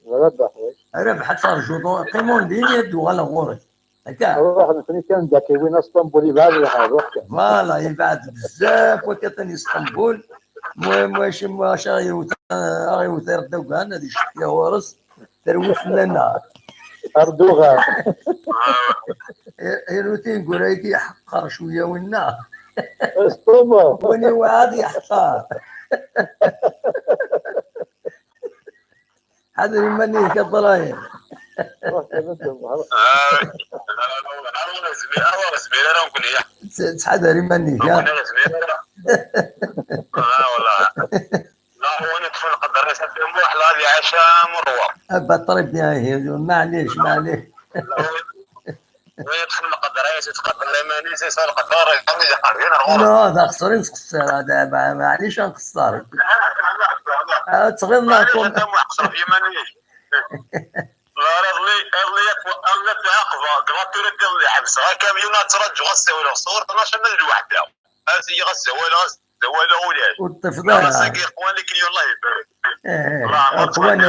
S2: ربح.
S1: ربح ترجو قيمون دين يدو غالا غورك
S2: هكا روح نكوني كان ذاك وين اسطنبول يبعد روح.
S1: Voilà يبعد بزاف وكتاني اسطنبول المهم واش واش غيوثير دوكان هذه شتي ورس تروي لنا
S2: اردوغان
S1: روتين نقول يحقر شوية ونا
S2: اسطوبه
S1: وني وعاد يحقر هذا ماني كضرايب تحضر ماني
S4: لا والله لا هو ندخل قدر لا عشاء مروه
S1: ابا طريب معليش معليش
S4: ويدخل القدر تقدر ماني سيصير القدر
S1: لا هذا خسرين تقصر هذا معليش نقصر تغيظنا
S4: قصر في مانيش لا رضلي رضلي رضلي عقبه قراتوري ديال الحبس غا كاميون ترجع غسا صور 12 من الوحدة هذه غسا ولا ولا ولاش
S1: والطفل
S4: قواني كليون الله يبارك
S1: ايه قواني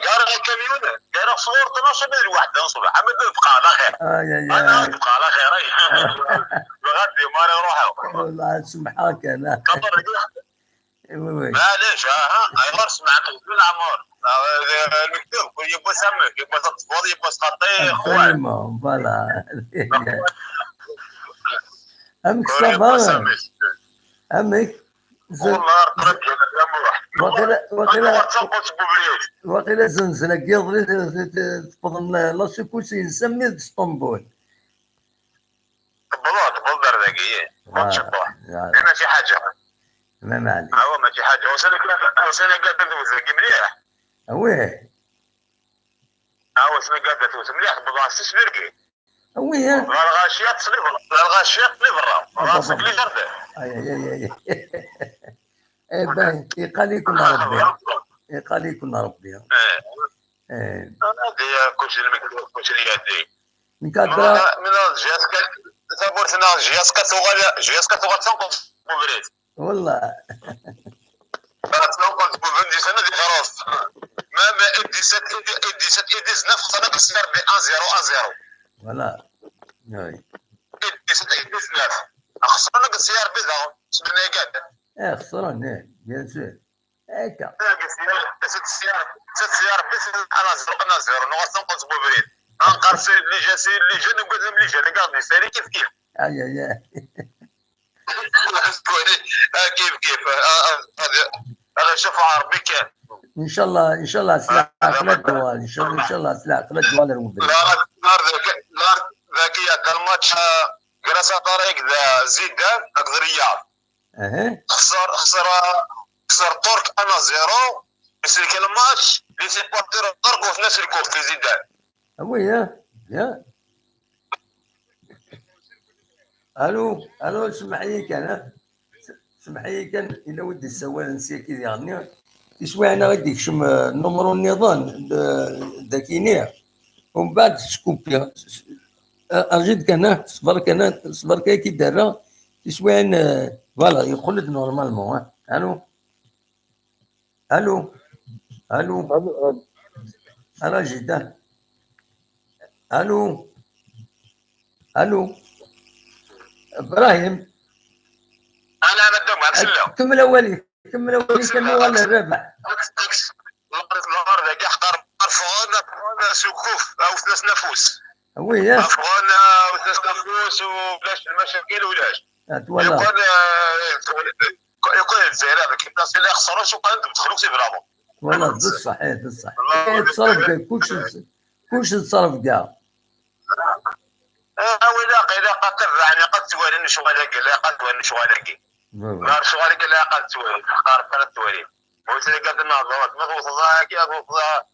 S4: قارا كاميون قارا صور 12 من الوحدة نصبح عمد تبقى على خير انا تبقى على خير غادي ما نروحوا
S1: والله سمحاك انا
S4: معليش ها غير سمعت من عمر المكتوب يبغى سمك يبغى تطفل يبغى سقطي
S1: خوان voilà امك ça va امك
S4: والله
S1: وقيلا زنزلة كيضري تفضل la secousse نسمي اسطنبول
S4: تبض دار ذاكي ماشي حاجة
S1: ما معليش
S4: هو ماشي حاجة وسنة قاعدة تدوز مليح
S1: oui
S4: هو سنة قاعدة تدوز مليح بضع سيس فيركي
S1: oui
S4: الغاشية تصلي الغاشية تصلي برا راسك لي جرده
S1: اي اي اي اي باهي يقال يكون ربي يقال يكون ربي ايه
S4: هذه كلشي المكتوب كلشي اللي يدي
S1: من كادرا
S4: من جياسكا ثابورتنا جياسكا توغال جياسكا توغال تنقص بوبريت
S1: والله
S4: تنقص بوبريت سنة دي خلاص ما ما 17 17 19 خصنا كسر ب 1 0 1 0
S1: voilà oui
S4: 17 19 خسرنا كسيار بي سمعنا قاعد
S1: ايه خسرنا ايه bien sûr هكا
S4: ست سيار بي انا زرق انا zéro نغص نقص بوبريت انقر سير اللي جا سير اللي جا نقول لهم اللي جا نقعد سيري كيف كيف
S1: اي اي
S4: كيف كيف هذا شوف عربي كان
S1: ان شاء الله ان شاء الله سلاح قلت ان شاء الله ان شاء الله سلاح قلت دوال
S4: نهار نهار ذاك الماتش جلس طريق ذا زيدان اقدر رياض
S1: اها
S4: خسر خسر خسر ترك 1-0 يسلك الماتش les supporters ضربوا في نفس الكوف في زيدان
S1: oui يا الو الو سمح لي كان سمح لي كان الا ودي السوال نسي كي يعني يسوي انا غادي يكشم numéro النظام داكينير ومن بعد سكوبي ارجيت كان صبر كان صبر كي دار يسوي voilà يخلد normalement. الو الو الو الو جدا الو الو ابراهيم
S4: انا مدام
S1: كمل اولي كمل اولي كمل ولا الرابع
S4: النهار ذاك حقر افغان سكوف او ثلاث نفوس
S1: oui
S4: افغان وثلاث نفوس وبلاش المشاكل ولاش
S1: يقول
S4: يقول الجزائر كي بلاص اللي خسروا شو قال دخلوا c'est vraiment
S1: والله بصح ايه بصح تصرف كاع كلشي كلشي تصرف كاع.
S4: ولا قيل قد يعني قد توالي شغالك لا قد توالي شغالك نهار شغالك لا قد توالي قارب قد توالي وسير قد النهضات ما توصلها كي توصلها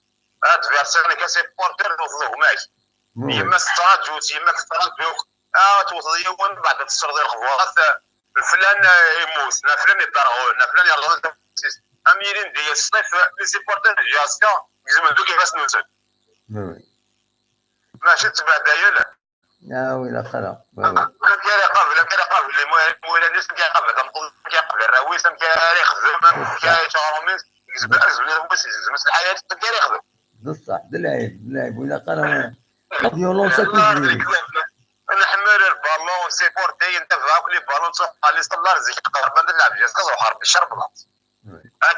S4: adversaire ك supporter توصلو ماشي يما ستراجو يما ستراجو توصل يوم بعد تسرد الخبوات فلان يموت فلان يضرغو فلان يرغو اميرين ديال الصيف les supporters JSK يزمدو كيفاش نوصل ماشي تبع دايل
S1: لا oui لا خلا
S4: كان قبل كان قبل المهم الناس كان قبل كان قبل الراويس كان يخدم كان شغل زعما الحياة كان يخدم
S1: بصح بالعيب بالعيب ولا قال violence كيجري
S4: نحمل ال ballon supporter ينتفع كل بالون صح اللي صلى رزق قرب نلعب جالس كنروح حرب الشرب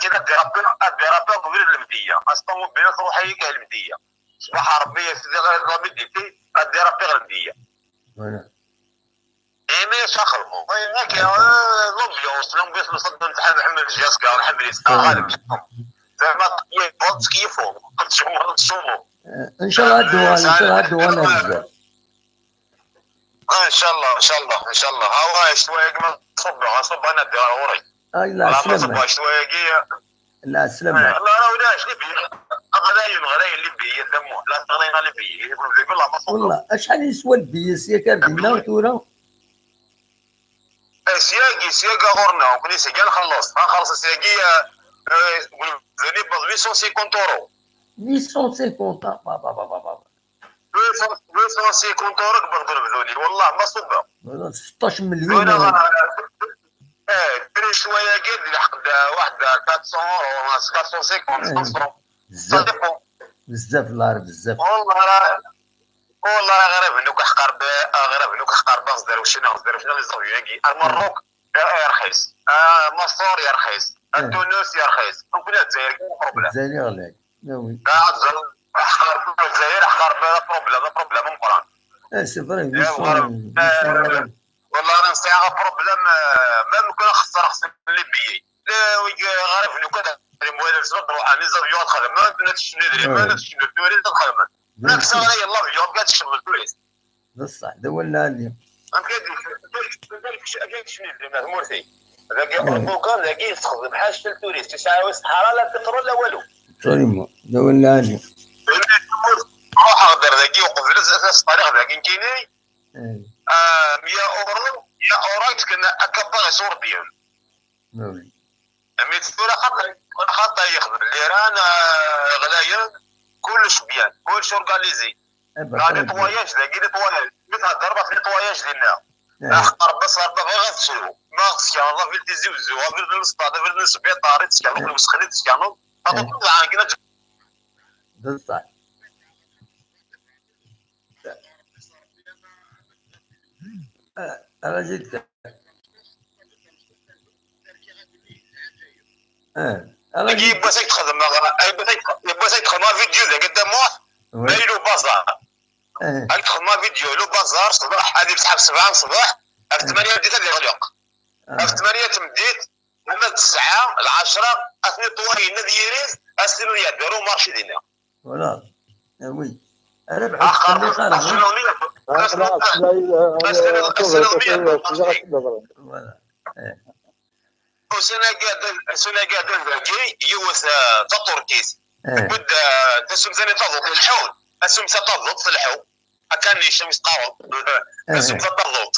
S4: كذا ديرابي قبل المديه الطوموبيل تروح هي المديه صباح ربي سيدي غير مديتي ديرابي غير المديه. اي مي شاخرمو l'ambiance نصدم تاع محمد جاسكا محمد غالب زعما تكيفو تشوفو
S1: ان شاء الله الدوان، ان شاء الله الدوان بزاف.
S4: ان شاء الله ان شاء الله ان شاء الله. ها هو شوية ما صب انا دير وري.
S1: لا سلام.
S4: شوية
S1: لا سلام.
S4: لا لا ولا شنو بي غلاين غلاين اللي بي دمو لا غلاين اللي بي يقول والله ما صب.
S1: والله اشحال يسوى البيس يا كابتن تورا؟
S4: سياقي غورنا وكني سياقي خلص خلص سياقي ذني 850 اورو.
S1: 850 با با با با با
S4: 850 اورو قبل ضرب والله ما صبها
S1: 16 مليون.
S4: ايه دري شوية قد لحق واحد 400 اورو 450 500.
S1: بزاف بزاف الله بزاف.
S4: والله راه والله راه غريب انك حقر غريب انك حقر باز داروا شنو داروا شنو les avions المروك يا رخيص، مصر يا رخيص، تونس يا رخيص، وكنا الجزائر كاين problème.
S1: الجزائر غالي. oui
S4: حقر الجزائر حقر problème problème مقران.
S1: C'est vrai.
S4: والله راه نساعه problème même كون خسر خسر les billets غريب انك تروح les avions تخدم ما تشني ما تشني touriste تخدم ما كسر يلا l'avion كاع تشغل touriste.
S1: بصح دولنا اللي
S4: مورثي ذاك اردوغان ذاك يستخدم حاجة ال touriste تسعة الصحراء لا بترول لا والو.
S1: absolument دولنا اللي
S4: روح اهدر ذاك يوقف الطريق ذاك كيني 100 اورو 100 اورو كنا اكبر صور ديال. mais خاطر يخدم الليران غلايا كلش bien كلش organisé. Nettoyage ذاك nettoyage مثل ضربه في nettoyage ديالنا اخطر بس ربا غير غتسلو ما خصك الله في تيزي وزو في السطاد في السبيطار تسكانو في الوسخ تسكانو هذا كنا
S1: بصح. انا جيت
S4: انا يبغى تخدم يبغى تخدم فيديو ذاك قدام مايلو بازار. تخدم فيديو لو بازار صباح هذه بسحب 7 الصباح 8 بديت اللي غلق 8 تمديت اما 9 10 اثني طوالي ديالي اسيرو يديروا مارشي ديالنا.
S1: فوالا وي ربح
S4: سنة قاعدة ذاكي يوث تركيز بد تسم ثاني تضغط الحول اسم تضغط في الحو كان الشمس قاوم اسم تضغط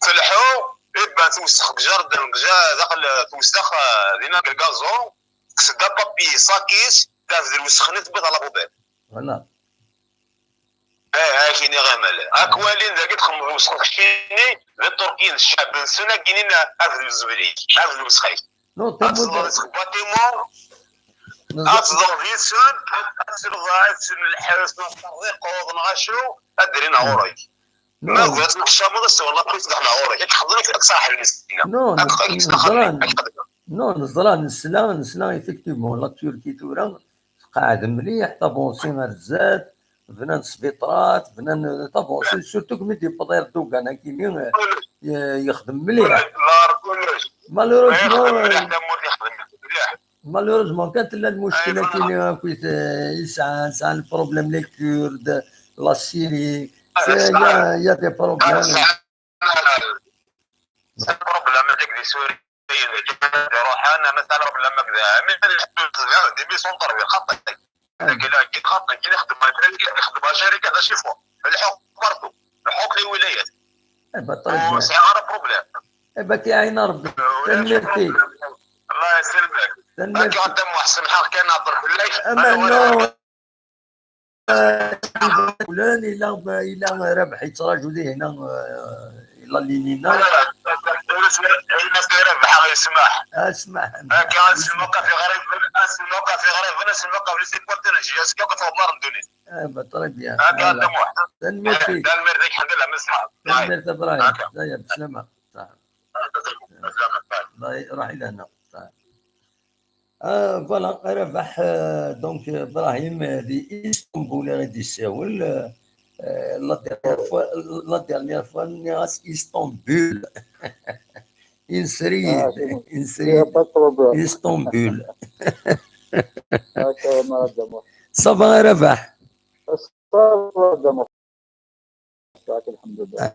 S4: في الحو يبان توسخ جاردن داخل توسخ دينا الكازون سدا بابي ساكيس تاف الوسخ نثبت على بوبيل.
S1: فوالا
S4: ايه كاين غير اكوالين ذاك تخمم وسخ كيني التركيين الشعب سنة كاينين افذ الزبري افذ الوسخي.
S1: نو
S4: bâtiment اتضر فيسون اتضر الحارس نطريق نغاشو ادرينا غوري ما بغيت نحشم بس والله بغيت نحنا غوري كيحضرك اكثر حل مسكينه.
S1: non non نزرا نسلا effectivement la Turquie تورا قاعد مليح t'avancer غير بنان سبيطرات بنان t'avancer surtout كمي دي بطير دوكان كيني يخدم مليح. malheureusement كانت لا المشكلة كاين كيت يسعى سعى ال problème les Kurdes la Syrie y a des problèmes
S4: problème هذيك دي سوريين روح انا مثلا problème كذا مثل دي ميسون طربي خطك كي خطك كي يخدم يخدم شركة هذا شي فوا الحق partout الحق les ولايات c'est un problème.
S1: ابا كيعين ربي تنميرتي
S4: الله يسلمك. تنميرتي قدام محسن الحق كان نهضر بالله.
S1: اما نو فلان الى ربح يتراجعوا ليه هنا الى لينينا.
S4: لا لا ربح يسمح
S1: اسمح
S4: كان الموقع في غريب الموقع في غريب نفس الموقع في سيبورتين جي اس كي كتهضر ندوني.
S1: ابا très bien.
S4: هكا
S1: تنميرتي
S4: تنميرتي الحمد لله مسحه.
S1: تنميرت ابراهيم بسلامه. الله يروح الى هنا. Voilà, ربح donc ابراهيم دي اسطنبول غادي يساول la dernière fois نيغاس اسطنبول انسريد انسريد اسطنبول. Ça va ربح؟
S5: الحمد لله.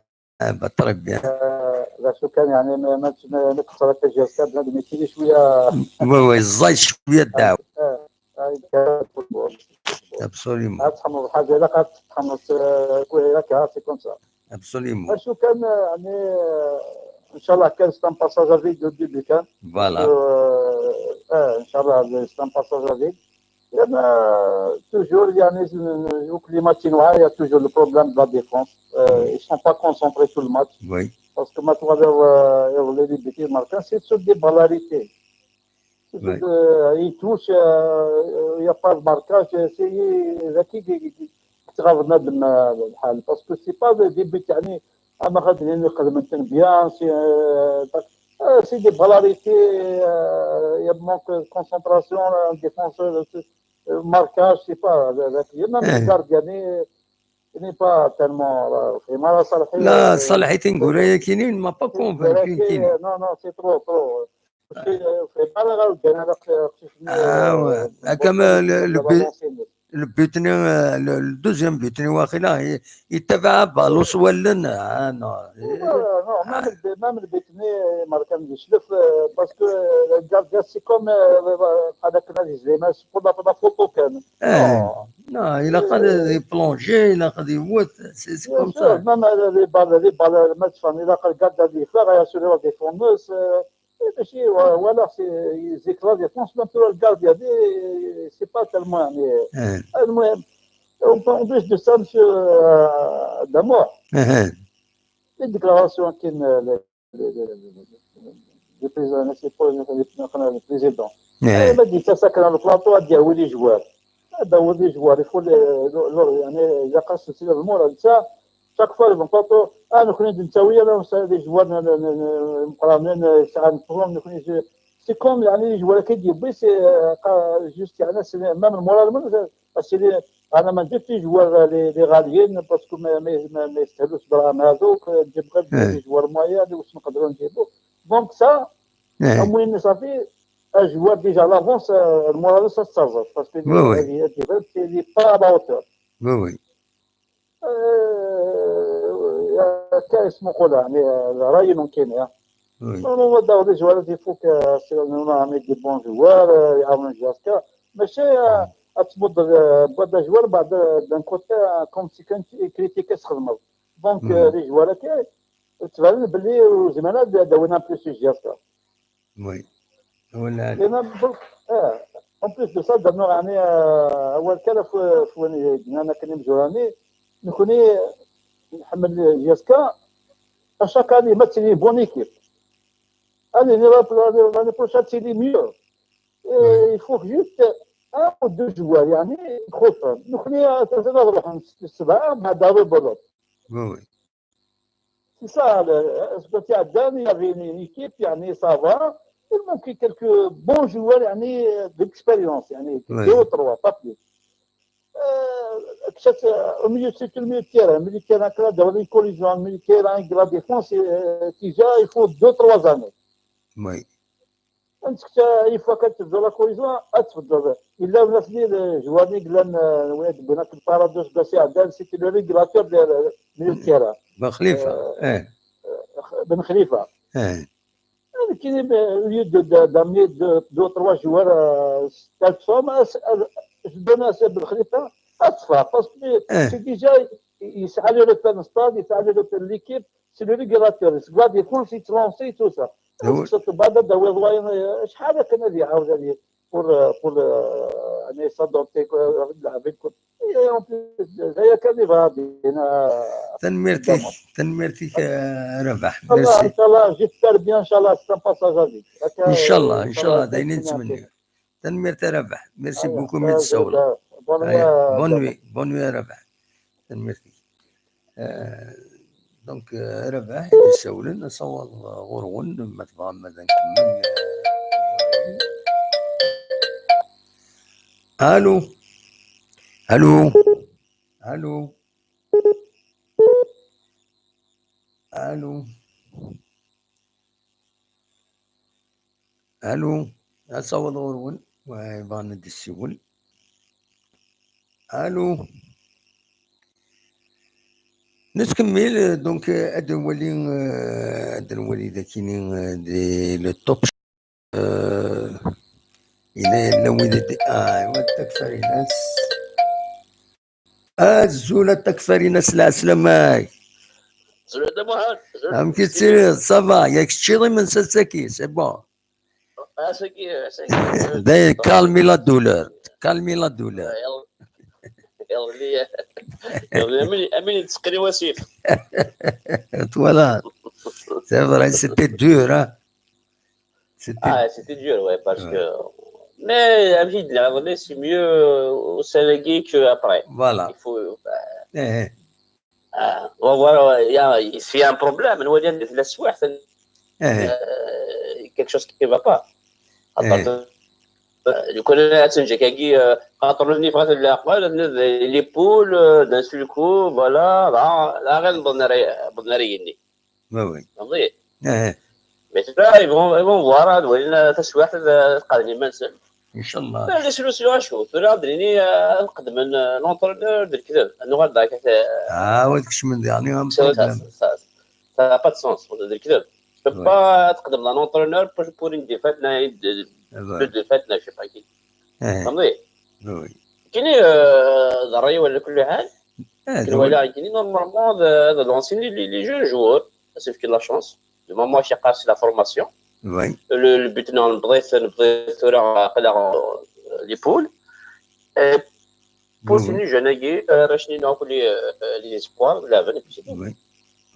S1: Très bien.
S5: لا شو كان يعني ما نكسر التجربه بنادم يتيجي شويه.
S1: Oui, زايد شويه الدعوه. Absolument.
S5: تحمل حاجه الا قعدت تحمل هكا c'est comme ça.
S1: Absolument.
S5: شو كان يعني ان شاء الله كان c'est un passage à vide au début كان.
S1: Voilà.
S5: اه ان شاء الله c'est un passage à vide. لان toujours يعني les matchs il y a toujours le problème de la défense. Ils sont pas concentrés sur le match. Parce que maintenant, les buts marquants, c'est sur des balles arrêtées. Il touche, il n'y a pas de marquage. C'est ذاك تغاضنا الحال parce que c'est pas des buts يعني اما غادي نخدم bien, c'est des balles arrêtées, il y a manque de concentration, défenseur, marquage, c'est pas même le gardien n'est pas tellement vraiment.
S1: صالحي لا صالحي تنقول كاينين m'a pas convaincu كاين.
S5: Non, non, c'est trop trop.
S1: اه كما le but ني le deuxième but ني واخيلا يتبع بالوس ولا
S5: non? Non, même le but ني ماركا يشلف parce que ال gardien, c'est comme هذاك النادي c'est pour la photo كان.
S1: Non, il a قاد plonger, il a قاد يموت, c'est comme ça.
S5: Même les balles ما تفهم الا قال gardien يفرغ ياسوري la défense ماشي ولا c'est زيك la défense, même ال gardien c'est pas tellement يعني. المهم en plus de ça, monsieur Damour, les déclarations كاين le président, le président ما ديت ساكن على البلاطو ديال هو les joueurs هذا هو les joueurs il faut يعني اذا قاس سلسله ال moral تاع chaque fois ال plateau انا كنا نتاويا les joueurs مقرانين ساعه نفهم نكون c'est comme يعني les joueurs كيدير c'est juste يعني même ال moral c'est انا ما نجيبش les joueurs les غاليين parce que ما يستاهلوش دراهم هذوك نجيب غير les joueurs moyens واش نقدروا نجيبو donc ça المهم صافي un joueur déjà à l'avance, le moral, ça se parce que il n'est pas à la hauteur.
S1: Oui.
S5: كاين اسمه نقول يعني رايي ممكن هو داو des joueurs, il faut que نعمل des bons joueurs يعاونوا JSK ماشي تمد بعد joueurs بعد d'un côté comme si كان critiquer تخدم donc les joueurs تبان باللي زعما داوينا plus JSK.
S1: Oui. ولا
S5: لان اه en plus de ça درنا يعني اول كان في انا كان مزوراني نكوني نحمل JSK à chaque année ما تسيني bonne équipe, allez, l'année prochaine c'est mieux, il faut juste un ou deux joueurs يعني يخوفهم نكوني نروح السبعه مع دارو بولوت.
S1: Oui.
S5: C'est ça, ce que tu as donné, il y avait une équipe, يعني ça va. Il manquait quelques bons joueurs يعني d'expérience, يعني deux ou trois, pas plus. Au milieu, c'est le milieu de terrain. Le milieu de terrain, dans les collisions, le milieu de terrain, la défense, déjà, il faut 2, 3 années. انت une fois كتبدا la cohésion تفضل الا ولات les joueurs قلنا ولاد بنات البارادوس باسي عدال c'était le régulateur ديال milieu de terrain.
S1: بن خليفه اه.
S5: بن خليفه.
S1: اه.
S5: كاين au lieu d'amener deux trois joueurs تالت donne بن خليفه اطفى parce que c'est déjà يسعى le repère stade يسعى le repère l'équipe, c'est le régulateur, la défense يتلونسي tout ça. بعد داوي شحال كان يعاود هذه pour يعني s'adapter اللاعبين هي كان غادي.
S1: تنميرتك تنميرتك ربح.
S5: ميرسي ان شاء الله j'espère bien ان شاء الله c'est un passage à vide.
S1: ان شاء الله ان شاء الله دايرين نتمنى تنميرت ربح merci beaucoup من السولة. Bonne nuit, bonne nuit ربح تنميرتك. Donc ربح يسولن نصور غرغن ما تبغى ماذا نكمل. الو الو الو الو الو اصور غرون ويبان ندي السول. الو نتكمل donc اد نولي اد نولي ذاكيني دي le top الى لو ايوا تكفريناس الزولة تكفريناس العسلامة ام كي تسير ça va ياك تشيري من ساساكي c'est bon داير calmer la douleur calmer la douleur
S6: يلا يلا امين تسقري وسيف.
S1: Voilà. C'est vrai, c'était dur, hein.
S6: C'était dur, ouais, parce que. Mais, c'est mieux au Sénégal qu'après.
S1: Voilà.
S6: Il faut. On va voir, s'il y a un problème, nous allons la soif, quelque chose qui ne va pas. Du coup, les poules, d'un seul coup, voilà, la reine Bonariyini.
S1: Oui.
S6: Mais là, ils vont voir,
S1: إن شاء الله.
S6: Les solutions شوف دريني نقدم l'entraîneur دير كذا نغاد ذاك.
S1: وداك الشيء من يعني
S6: ça n'a pas de sens دير كذا. Tu peux pas تقدم l'entraîneur pour une défaite deux défaites je sais pas qui. فهمتي؟
S1: oui.
S6: كاين الراي ولا كل حال. ولا كاين normalement هذا lancer les jeunes joueurs c'est que la chance. Du moment où c'est la formation.
S1: Oui.
S6: Le but نبغي les poules. Pour finir, je n'ai راشني ناكل les espoirs la
S1: Oui.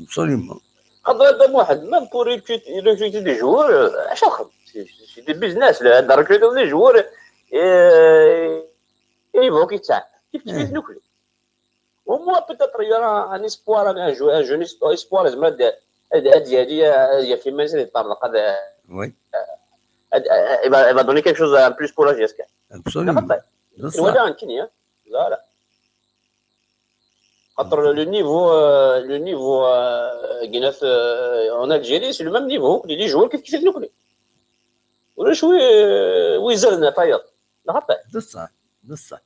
S1: Absolument.
S6: هذا واحد même pour recruter des joueurs اش نخدم c'est des business هذا recruter des joueurs niveau كي تاع كيف كيف ناكل. Au moins peut-être il y aura un espoir un jeune espoir زعما هذه في منزل يطرق هذا.
S1: Oui.
S6: Il va donner quelque chose en plus pour la JSK.
S1: Absolument.
S6: Voilà un Kenya. Voilà. Le niveau en Algérie, c'est le même niveau. Les joueurs, qu'est-ce qu'ils font? ولا شوي ويزرنا طير.
S1: بصح بصح.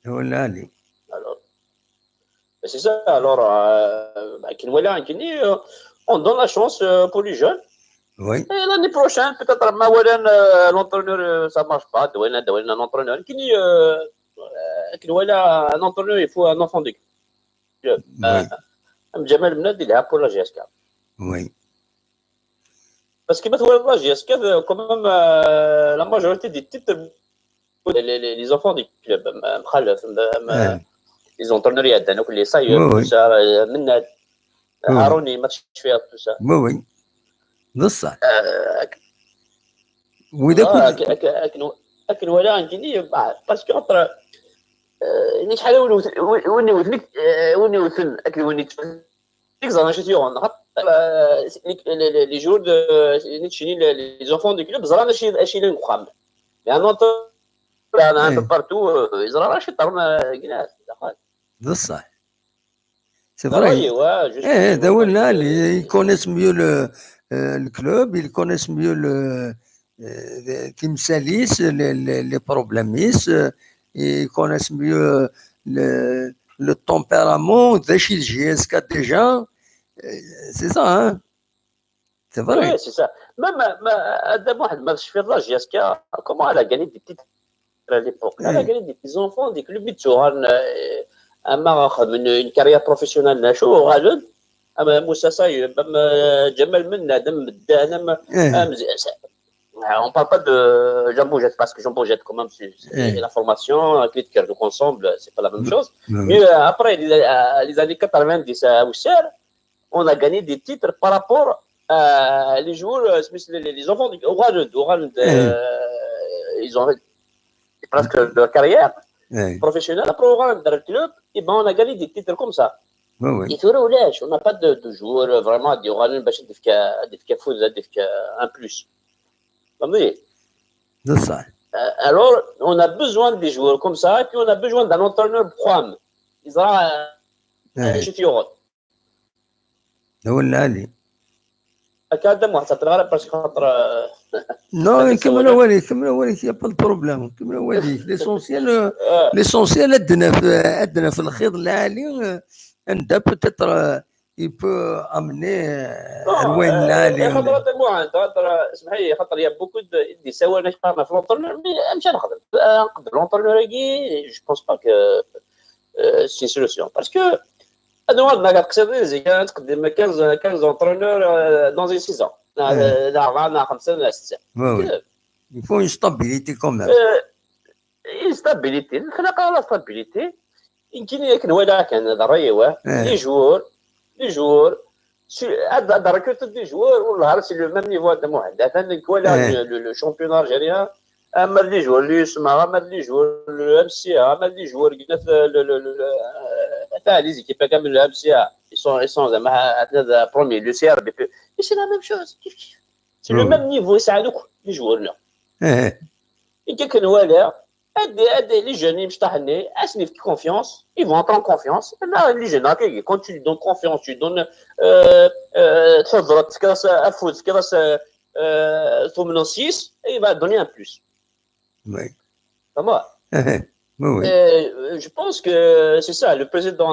S1: هو العالي.
S6: C'est ça. Alors, on donne la chance pour les jeunes.
S1: Oui.
S6: Et l'année prochaine, peut-être, l'entraîneur, ça ne marche pas. Un entraîneur qui un entraîneur, il faut un enfant du club. Jamal Menad, il est pour la JSK.
S1: Oui.
S6: Parce que maintenant, la JSK, quand même, la majorité des titres, les enfants du club, les entraîneurs, il y a les Saïd, tout ça, Menad, Harouni, match tout ça.
S1: Oui, oui. بصح واذا كنت
S6: اكن ولا عندي parce que entre شحال وني وثنك وني وثن اكل وني زعما شتي les joueurs les enfants du club زرا شي شي اللي نقام يعني انا un peu partout زرا شي طرنا كناس
S1: بصح c'est vrai. ايه هذا هو اللي connaissent mieux le club, ils connaissent mieux le Timsalis, les problèmes, ils connaissent mieux le tempérament de JSK déjà. C'est ça, hein? C'est vrai.
S6: Oui, c'est ça. Même, la JSK, comment elle a gagné des titres à l'époque? Elle a gagné des petits enfants, des clubs de une carrière professionnelle. اما موسى صايب اما جمال مناد انا on parle pas de Jean Bougette parce que Jean Bougette quand même c'est la formation clique donc ensemble c'est pas la même chose mais après les années 90 à Auxerre on a gagné des titres par rapport à les joueurs les enfants du Oran ils ont presque leur carrière professionnelle après Oran dans le club et ben on a gagné des titres comme ça.
S1: Oui.
S6: On n'a pas de joueurs vraiment باش ديفكا فوز ديفكا un plus. فهمتي؟
S1: بصح.
S6: Alors, on a besoin des joueurs comme ça, et puis on a besoin d'un entraîneur بخوام يزرع شي يغط.
S1: هو العالي.
S6: هكا واحد خاطر parce que خاطر
S1: non, كمل والي, كمل والي, y a pas de problème, كمل والي. L'essentiel, l'essentiel عندنا في الخيط العالي عندها peut-être il peut amener الوين العالي.
S6: خاطر خاطر اسمح لي, خاطر y a beaucoup des سوا قارنا في l'entraîneur, mais مشى نخدم نقدر l'entraîneur كي je pense pas que c'est solution, parce que هذا هو ما قصدي زي تقدم 15 entraîneurs dans une saison, لا أربعة لا خمسة لا ستة.
S1: Il faut une stabilité quand même.
S6: Une stabilité, نخلق la stabilité. يمكن يكون ولا كان هذا الرأي les joueurs هذا recruter des joueurs, والله c'est le même niveau هذا محدد عندك ولا le championnat algérien, اما les joueurs اللي يسمى, اما les joueurs le MCA, اما les joueurs تاع les équipes كامل, le MCA, ils sont زعما premier, le CRB, c'est la même chose, كيف كيف, c'est le même niveau, يساعدوك les joueurs là. كي ولا هاد les jeunes يمشطحني اسني في confiance, ils vont entrer en confiance. Là, les jeunes, quand tu donnes confiance, tu donnes تفضل كراس افوت كراس ثمن 6, il va donner un plus.
S1: Oui.
S6: Ça
S1: Oui.
S6: Je pense que c'est ça. Le président,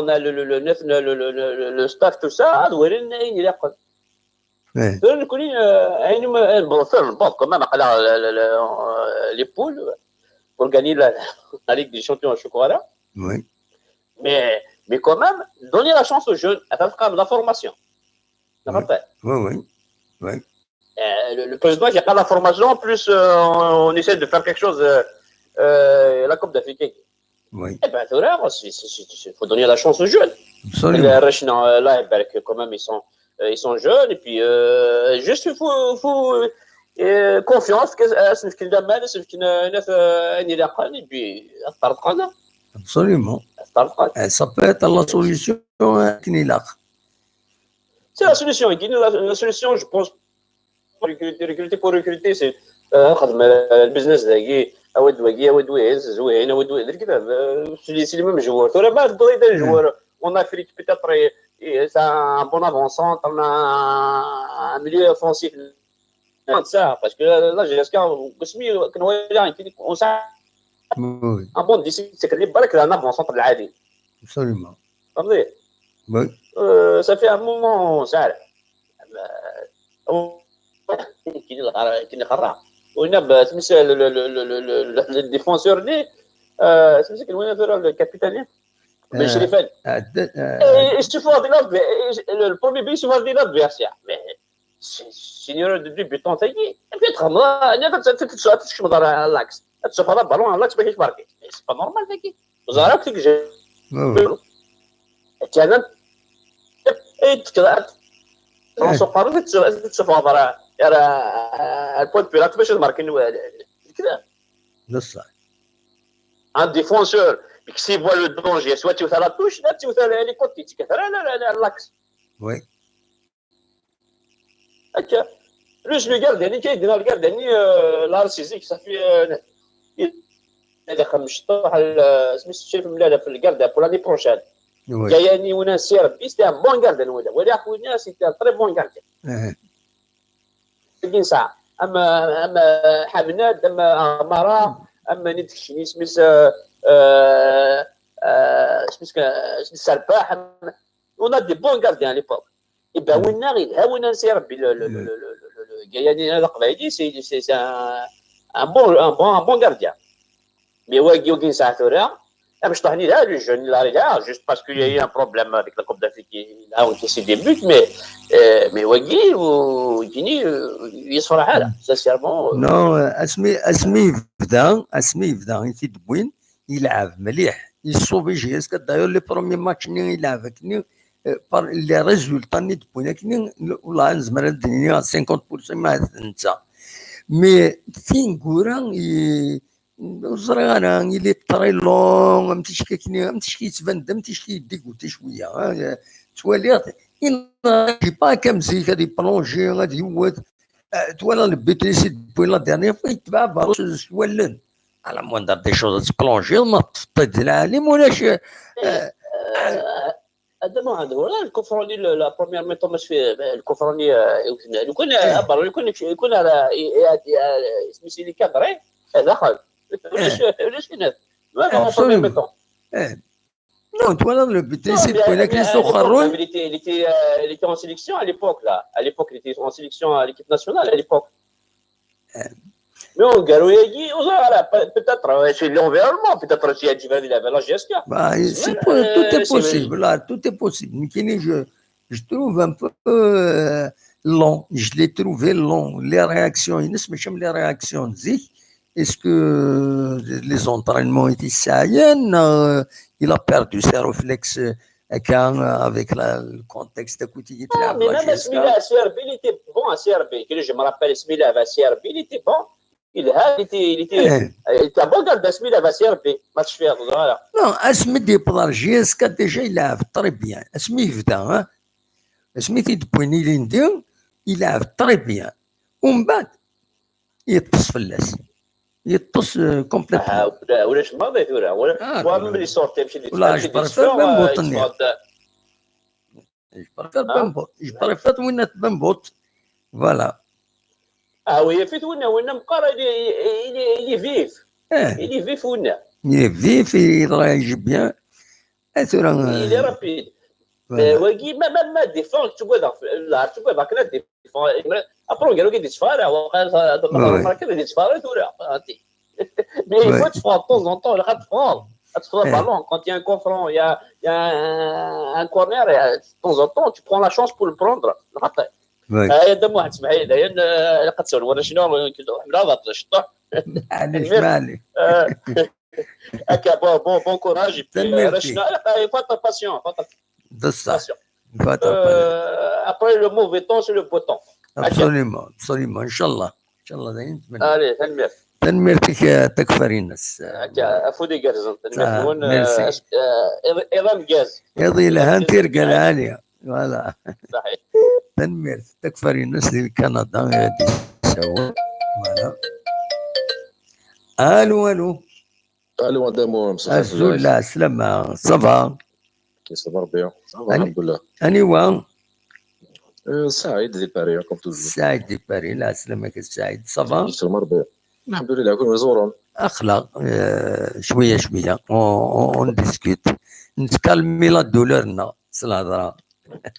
S6: le staff, tout ça, il a bon, quand même, les poules pour gagner la Ligue des Champions au chocolat.
S1: Oui.
S6: Mais quand même, donner la chance aux jeunes à faire la formation.
S1: Oui.
S6: Le président qui a pas la formation, en plus, on essaie de faire quelque chose, la Coupe d'Afrique.
S1: Oui.
S6: Eh ben, il faut donner la chance aux jeunes.
S1: Absolument.
S6: Là, quand même, ils sont jeunes, et puis, juste, il faut confiance, et puis,
S1: Absolument. Ça peut être la solution.
S6: C'est la solution. La solution, je pense, recruter, recruter pour recruter, c'est le business. اود وكي اود وين زوين اود وين كذا, c'est les mêmes joueurs. ترى بعد بغيت joueur en Afrique, peut-être c'est un bon avant-centre, un milieu offensif, ça, parce que là JSK قسمي كان on sait un bon dix, c'est اللي بالك un avant-centre العادي.
S1: Absolument.
S6: فهمتي؟
S1: Oui.
S6: Ça fait un moment ساعه كاين خرا وين سميت ال défenseur اللي سميت وين ال capitaine بن شريفان يشوفوا le premier but, يشوفوا هذه l'adversaire, mais c'est une erreur de débutant تاعي تخمم تشوف l'axe, تشوف هذا ballon l'axe باش يماركي, c'est pas normal. تاكي زراك تك كان تشوف تشوف هذا ال point بيرات باش تماركي كذا.
S1: بصح
S6: un défenseur qui voit le danger, soit tu la touche, là tu les côtés, tu لا l'axe.
S1: Oui.
S6: هكا plus le gardien كاين ال gardien لارسيزيك صافي هذا خمسطاش سميتو شريف ملاله في ال gardien pour l'année prochaine. جاياني ونا CRB, c'était un bon gardien ولا ولا خويا, c'était un très bon gardien. ساعه اما حمناد اما اماره اما نيت سميت سميت سميت سرباح, on a des bons gardiens à l'époque. Et ben وين غير وين CRB يعني هذا قبايلي, c'est un bon gardien, mais واقي وكين ساعه باش طحني là le jeune là là, juste parce qu'il y a eu un problème avec la Coupe d'Afrique, il a encaissé des buts, mais واقي ويجيني يصفر حاله sincèrement.
S1: Non, اسمي بدا يتدوين يلعب مليح يصوفي JSK. D'ailleurs, les premiers matchs ني يلعب كني par les résultats ني تبوين كني والله نزمر الدنيا 50% ما انت, mais فين كورا زري انا il est très lent متيش كني متيش كيتبان متيش كيديكوتي شويه تولي il pas كم زي غادي plonger غادي يوت توالا البيت لي سي depuis la dernière fois يتبع بالو ولن. على moindre des choses تبلونجي ما تفطد العالم ولاش.
S6: هذا ما عنده ولا الكفروني la première mi-temps مش في الكفروني لو كان لو كان يكون على سميتي cadré دخل ولاش ما première mi-temps.
S1: Non, toi là, le but, c'est de
S6: Il était en sélection à l'époque, là. À l'époque, il était en sélection à l'équipe nationale, à l'époque. Mais on gagne, peut-être, c'est l'environnement, peut-être si il avait la GSK.
S1: Bah, tout est possible, là, tout est possible. Je trouve un peu lent, je l'ai trouvé lent. Les réactions, il n'y a les réactions. Est-ce que les entraînements étaient saillants? Il a perdu ses réflexes avec le contexte à côté.
S6: Ah, mais même Smila à CRB, il était bon à CRB. Je me rappelle, Smila à CRB, il était bon. Il était un bon gars, Smila à CRB. Match faire, voilà.
S1: Non, Asmi يبضر JSK déjà, il a très bien. Asmi يبدا, Asmi تيدبويني l'Indien, il a très bien. ومن بعد يطس فلاس. يطس complètement.
S6: ولاش ماضي ولا ولا ملي sorti مشي
S1: ولا je préfère بنبوط je préfère بنبوط je préfère وين بنبوط voilà.
S6: اه oui فيت وين مقار il est vif il est vif وين
S1: il est vif il réagit bien.
S6: Il est rapide. وكي ما défend تقول لا تقول باك لا défend après قالوا كي تفارع وقال كي تفارع Mais il faut te prendre de temps en temps, il te prendre. Tu prends le ballon. Quand il y a un coup franc, il y a un corner, et de temps en temps, tu prends la chance pour le prendre. هذا واحد اسمح لي قد سول ولا شنو لا شطح
S1: معليش معليش.
S6: هكا bon bon bon courage. Il faut être patient.
S1: بصح.
S6: Après le mauvais temps, c'est le beau temps.
S1: Absolument, absolument. ان شاء الله ان شاء الله زين نتمنى.
S6: Allez, تنمير.
S1: تنميرتك تكفري الناس.
S6: هكا افودي كارزن تنمير ايضا غاز.
S1: يضي لها انت رجال عاليه voilà.
S6: صحيح.
S1: تنمير تكفري الناس ديال كندا غادي يساو voilà. الو الو.
S7: الو مدام.
S1: لا سلامة ça va.
S7: كيف ربي الحمد لله.
S1: انيوا
S7: سعيد دي باري comme toujours.
S1: سعيد دي باري لا سلامك سعيد ça va.
S7: سلام ربي الحمد لله كل مزورون.
S1: اخلاق شويه شويه on discute نتكالمي la douleur نا الهضره.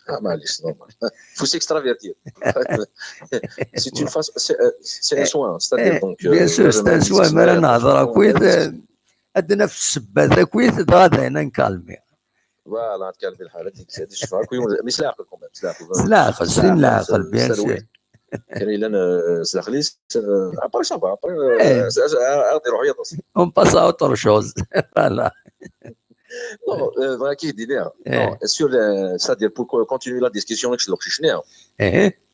S7: معليش normal, faut s'extravertir, c'est une phase, c'est un soin, c'est-à-dire donc
S1: bien sûr, c'est un soin. ما نهضر كويت عندنا في السبه كويت غادا هنا نكالمي.
S7: voilà تكالمي الحاله ديك الشفا كوي mais سلاعقل quand même
S1: سلاعقل سلاعقل سلاعقل bien sûr.
S7: كان الا سلاخليس après ça va, après غادي يروح يطس.
S1: On passe à autre chose, voilà.
S7: Non, voilà qui dit bien. Non, sur c'est-à-dire pour continuer la discussion avec le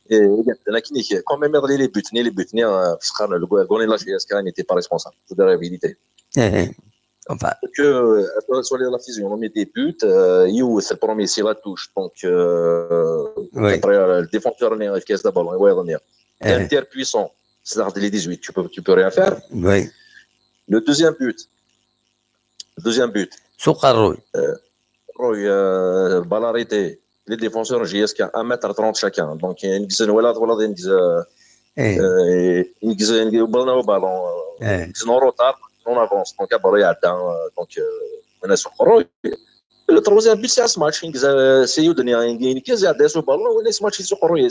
S7: Et quand même les buts, le la JSK n'était pas responsable, c'est la réalité.
S1: Enfin.
S7: Que sur la physionomie des buts, il le premier, c'est la touche, donc après le défenseur il caisse d'abord, ouais, un tir puissant, c'est-à-dire les 18, tu peux rien faire. Le deuxième but, deuxième but.
S1: سوق الروي.
S7: روي balle arrêtée, les défenseurs JSK 1m30 chacun, donc ينقز ولا ولا ينقز ينقز ballon ينقز en retard, en avance, donc ballon يعدى donc انا سوق الروي. Le troisième but, c'est match ينقز سيودني ينقز يعدى سو ballon ولا ماتش سوق الروي.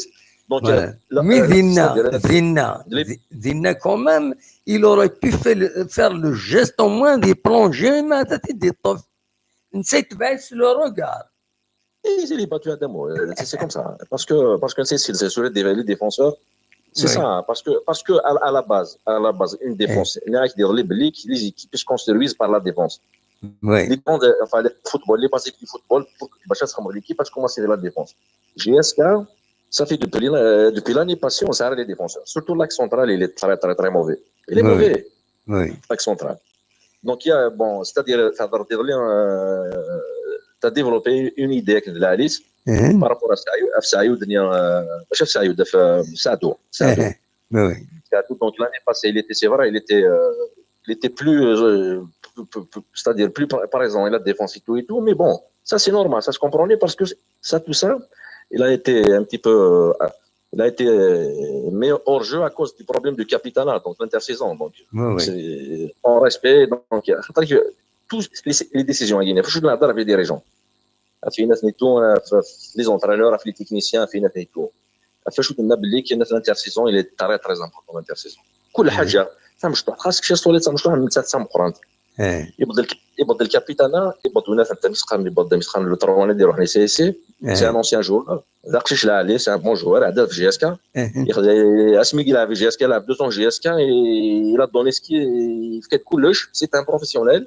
S7: Donc,
S1: mais Dina, Dina, quand même, il aurait pu faire le geste au moins des plongées, mais des نسيت بعيد le regard.
S7: Et il est battu à Damo, c'est comme ça. Parce que c'est sur les défenseurs, c'est ça. Parce que à la base, une défense, il y a les équipes se construisent par la défense. Les grandes, enfin, le football, les basiques du football, pour que l'équipe, parce comment c'est la défense. JSK, ça fait depuis l'année passée, on s'arrête les défenseurs. Surtout l'axe central, il est très, très, très mauvais. Il est mauvais. L'axe central. Donc, il y a, bon, c'est-à-dire, tu as développé une idée de la liste par rapport à Sayoud, Sayoud, Sadou. Sadou. Donc, l'année passée, il était, c'est vrai, il était Il était plus, c'est-à-dire plus présent, il a défense et tout, mais bon, ça c'est normal, ça se comprenait parce que ça, tout ça, il a été un petit peu, il a été mis hors jeu à cause du problème du capitanat, donc l'intersaison. Donc, c'est en respect, donc, tous les décisions à Guinée, il faut que les dirigeants, les entraîneurs, les techniciens, tout. فاش قلنا باللي كاين l'intersaison, il est très très important l'intersaison. كل حاجه تمشطح خاصك شي صولي تمشطح من تاع مقرانت يبدل يبدل ال capitanat يبدل وناس انت مسخن يبدل مسخن le trois يروح les c'est un ancien joueur داكشي عليه c'est un bon joueur عدا في JSK اسمي يلعب في JSK لعب 2 ans JSK, il a donné ce qu'il في كلش, c'est un professionnel.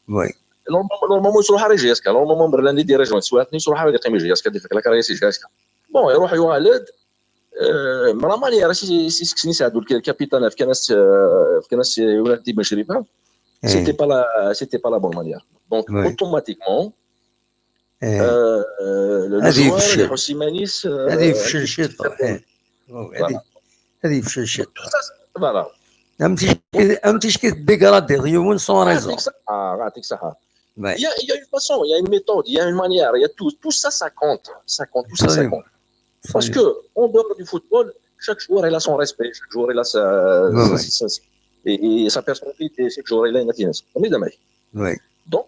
S1: Oui.
S7: Normalement يصلح على JSK, normalement برلان les dirigeants سواتني يصلح على يقيم JSK ديك la carrière c'est JSK. Bon, يروح يوالد la manière c'est سكسني ساعدوا ال capitanat في كناس ولاد بن شريفه, c'était pas la bonne manière, donc automatiquement le joueur حسيمانيس
S1: هذه يفشل شي هذه يفشل شي.
S7: Voilà.
S1: فهمتي كي dégrader يومن sans raison.
S7: اه يعطيك الصحه. Il y a une façon, il y a une méthode, il y a une manière, il y a tout. Tout ça, ça compte. Ça compte, tout ça, ça compte. Parce que, en dehors du football, chaque joueur, il a son respect, chaque joueur, il a sa personnalité, chaque joueur, il a une attirance. On est d'accord.
S1: Oui.
S7: Donc,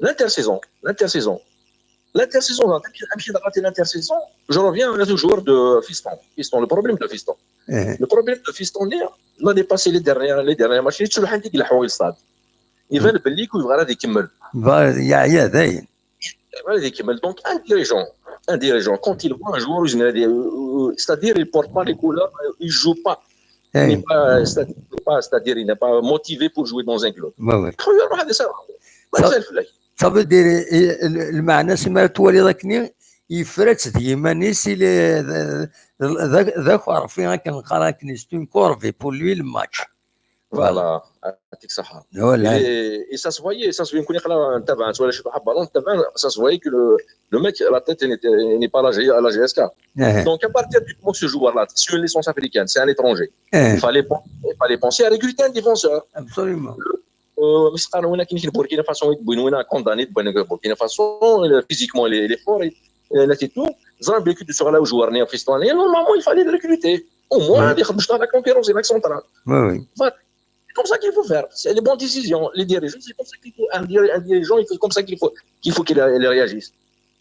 S7: l'intersaison, l'intersaison, je reviens au joueur de Fiston. Fiston, le problème de Fiston. Le problème de Fiston, l'année passée, les derniers matchs, il est au stade. يبان باللي يبغى غادي يكمل.
S1: يا يا باين.
S7: غادي يكمل. Donc un dirigeant, quand il voit un joueur, c'est-à-dire il porte pas les couleurs, il joue pas. Il n'est pas, c'est-à-dire il n'est pas motivé pour jouer dans un club.
S1: Ça veut dire المعنى سما تولي ذاك يفرت ديما سي ذاك عرفين كنقرا كني c'est une corvée pour lui ال match.
S7: Voilà, يعطيك الصحة. Et ça se voyait, ça se voyait, نكون يقرا نتابع ولا شي واحد بالون نتابع, ça se voyait que le mec, la tête n'est pas à la JSK. Donc à partir du moment que ce joueur-là, sur une licence africaine, c'est un étranger. Il fallait penser à recruter un défenseur.
S1: Absolument.
S7: مسقان وين كاين بوركينا فاسو وين condamné بوركينا فاسو, physiquement il est fort là tout زرا بيكو دو sur là joueur né fiston, normalement il fallait le recruter au moins يخدم la concurrence avec central.
S1: Oui.
S7: Comme ça qu'il faut faire. C'est les bonnes décisions. Les dirigeants, c'est comme ça qu'il faut. Un dirigeant, il faut comme ça qu'il réagisse.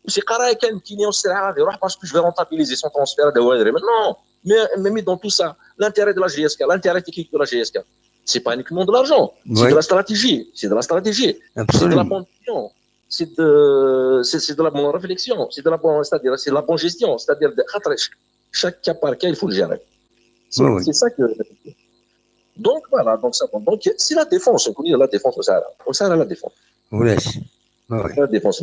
S7: C'est قرايه كان كيني السلعه يروح parce que je vais rentabiliser son transfert de. Non, mais dans tout ça, l'intérêt de la JSK, l'intérêt technique de la JSK, c'est pas uniquement de l'argent, c'est de la stratégie, c'est de la stratégie, c'est de la bonne, c'est de la bonne réflexion, c'est de la bonne, c'est-à-dire c'est de la bonne gestion, c'est-à-dire chaque cas par cas, il faut le gérer. C'est ça que. Donc voilà, donc ça. Donc c'est la défense, on connaît la défense au Sahara, la défense. La défense.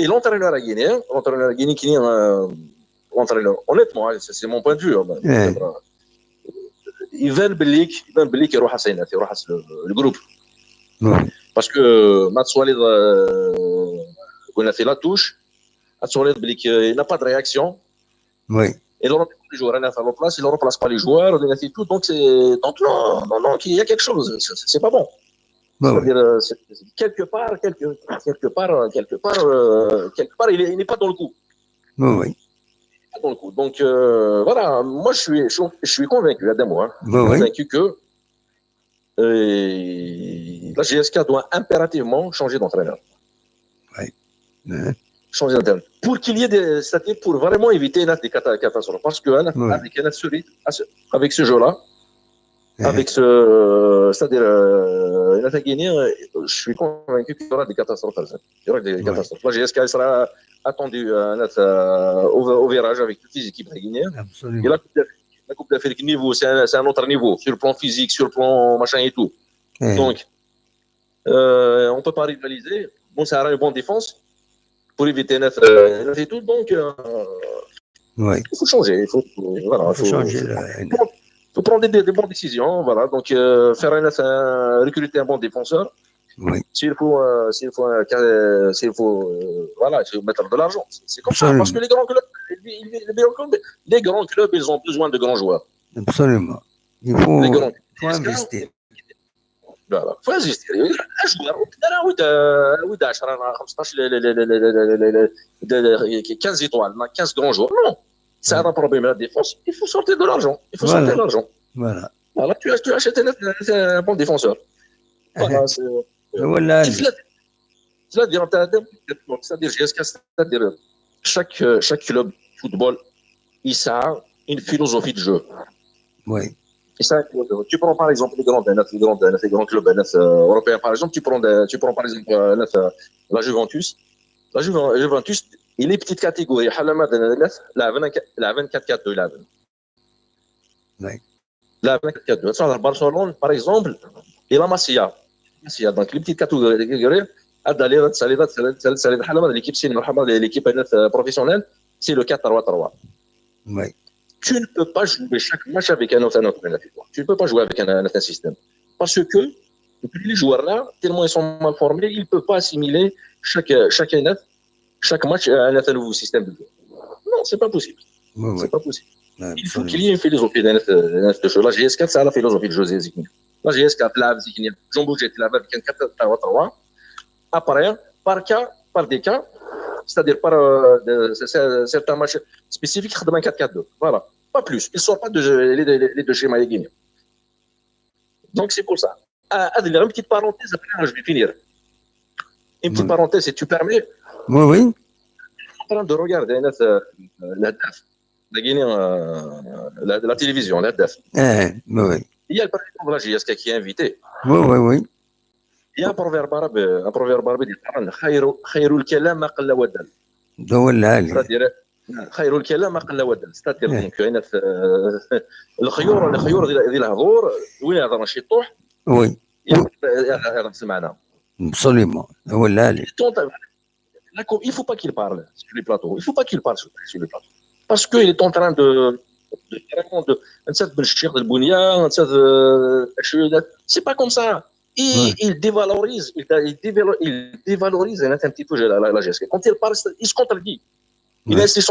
S7: Et l'entraîneur guinéen, l'entraîneur guinéen qui est l'entraîneur, honnêtement, c'est mon point de vue. Hein, يبان بليك يروح سينات يروح ال groupe parce que ما تصوالي قلنا في la touche تصوالي بليك n'a pas de réaction. Il remplace les joueurs, il a place, il ne remplace pas les joueurs, il a fait tout, donc c'est donc non, non, non, il y a quelque chose, c'est pas bon. C'est-à-dire, quelque part, quelque, quelque part, quelque part, quelque part, il n'est pas dans le coup. Pas dans le coup. Donc voilà, moi je suis convaincu, Adamo, hein, convaincu que la JSK doit impérativement changer d'entraîneur. Changer d'entraîneur. Pour qu'il y ait des. C'est-à-dire pour vraiment éviter des catastrophes. Parce que avec, avec ce jeu-là, avec ce. C'est-à-dire, je suis convaincu qu'il y aura des catastrophes. Il y aura des catastrophes. La JSK sera attendue au virage avec toutes les équipes guinéennes.
S1: Absolument.
S7: Et la Coupe d'Afrique niveau, c'est un autre niveau, sur le plan physique, sur le plan machin et tout. Donc, on ne peut pas rivaliser. Bon, ça aura une bonne défense pour éviter neuf et tout. Donc, il faut changer. Il faut, voilà,
S1: il faut changer.
S7: Il faut prendre des bonnes décisions. Voilà. Donc, faire recruter un bon défenseur. S'il faut, voilà, il faut mettre de l'argent. C'est comme ça. Parce que les grands clubs, ils ont besoin de grands joueurs.
S1: Absolument. Il faut investir.
S7: Voilà, faut résister. Un joueur, ويدا 10 15 15 étoiles, 15 grands joueurs. Non, c'est un problème la défense, il faut sortir de l'argent. Il faut sortir de l'argent.
S1: Voilà.
S7: Voilà, tu achètes un bon défenseur. Voilà,
S1: voilà.
S7: C'est-à-dire, c'est-à-dire, chaque club football, il a une philosophie de jeu.
S1: Oui.
S7: Tu prends par exemple les grands clubs européens, par exemple, tu prends par exemple la Juventus. La Juventus, il est petite catégorie. La 24-4-2,
S1: Oui.
S7: La 24-4-2. Barcelone, par exemple, et la Masia. Donc, les petites catégories, l'équipe l'équipe professionnelle, c'est le 4-3-3.
S1: Oui.
S7: Tu ne peux pas jouer chaque match avec un autre entraîneur. Tu ne peux pas jouer avec un autre système. Parce que les joueurs-là, tellement ils sont mal formés, ils ne peuvent pas assimiler chaque match à un nouveau système de jeu. Non, ce n'est pas possible.
S1: Oui,
S7: c'est
S1: oui.
S7: pas possible.
S1: Ouais,
S7: il faut qu'il y ait une philosophie de jeu. La JSK, c'est la philosophie de jeu. La JSK, Jean Bouget, la avec un 4-3-3. Après, par cas, par des cas, c'est-à-dire par certains matchs spécifiques, 4-4-2. Voilà. Pas plus. Ils ne sortent pas de les deux schémas gagnants. Donc c'est pour ça. Une petite parenthèse, après je vais finir. Une petite parenthèse, si tu permets.
S1: Oui, oui.
S7: En train de regarder الهداف, la télévision, الهداف.
S1: Oui.
S7: Il y a le président de la JSK qui est invité.
S1: Oui, oui, oui.
S7: Il y a un proverbe arabe, un proverbe arabe dit خير خير الكلام ما قل ودل.
S1: هو العالي.
S7: خير الكلام ما قل ودل، c'est-à-dire donc الخيور الخيور ذي الهضور وين هذا ماشي طوح.
S1: Oui.
S7: هذا سمعنا.
S1: Absolument. هو العالي.
S7: Il faut pas qu'il parle sur les plateaux. Il faut pas qu'il parle sur les plateaux. Parce qu'il est en train de de نسات بن الشيخ البنية نسات c'est pas comme ça. Et il dévalorise, il dévalorise un petit peu la JSK. Quand il parle, il se contredit. Il a les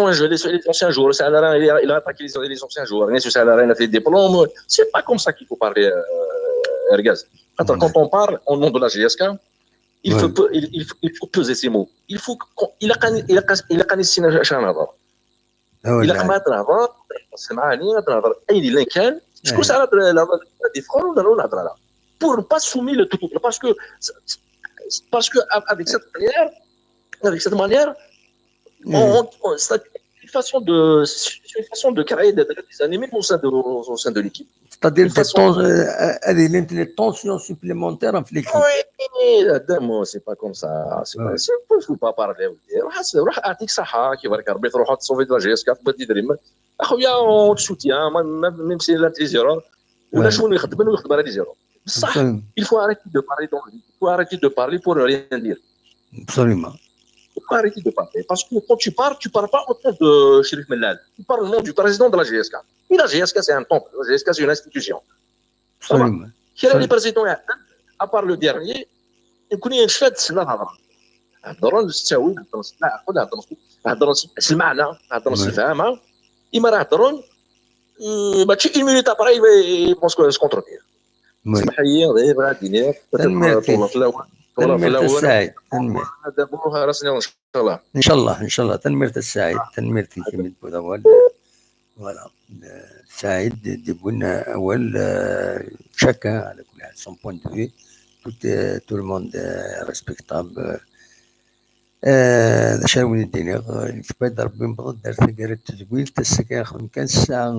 S7: anciens joueurs, il a attaqué les anciens joueurs, il a fait des diplômes. C'est pas comme ça qu'il faut parler, Ergaz. Quand on parle au nom de la JSK, il faut peser ses mots. Il faut il a il a il a ما تنهضر سمعني تنهضر اي اللي كان شكون ساعه دي فرون ولا نهضر على pour ne pas soumettre le tout parce que avec cette manière c'est une façon de créer des ennemis au sein de l'équipe.
S1: C'est-à-dire les tensions supplémentaires en l'équipe.
S7: Oui, c'est pas comme ça. Il ne faut pas parler. روح اعطيك صحة كي بارك ربي تروح تصوفي la JSK تبدي دريم اخويا on te soutient même si la les erreurs ولا شكون يخدم ويخدم على les erreurs. بصح il faut arrêter de parler dans le vide. Il faut arrêter de parler pour ne rien dire.
S1: Absolument.
S7: Il faut arrêter de parler. Parce que quand tu parles pas au nom de Chérif Mellal. Tu parles au nom du président de la JSK. Et la JSK, c'est un temple. La JSK, c'est une institution.
S1: Absolument.
S7: Quel est le président à part le dernier, يكون ينشفات السنة هضره. هضروا نستوي هضروا العقل هضروا هضروا المعنى هضروا الفهامة. إما راه هضروا ماشي une minute après ils vont se contredire. اسمح لي غير غادي
S1: تنمية السعيد تنمية
S7: راسنا ان شاء الله
S1: ان شاء الله ان شاء الله تنمية السعيد تنمية كيما تقول voilà سعيد ديبون اول chacun على كل حال son point de vue, tout le monde respectable. هذا شنو وليد ديني كباد ربي مبغض دار ثقالة التدويل تسكا خدم كان الساعة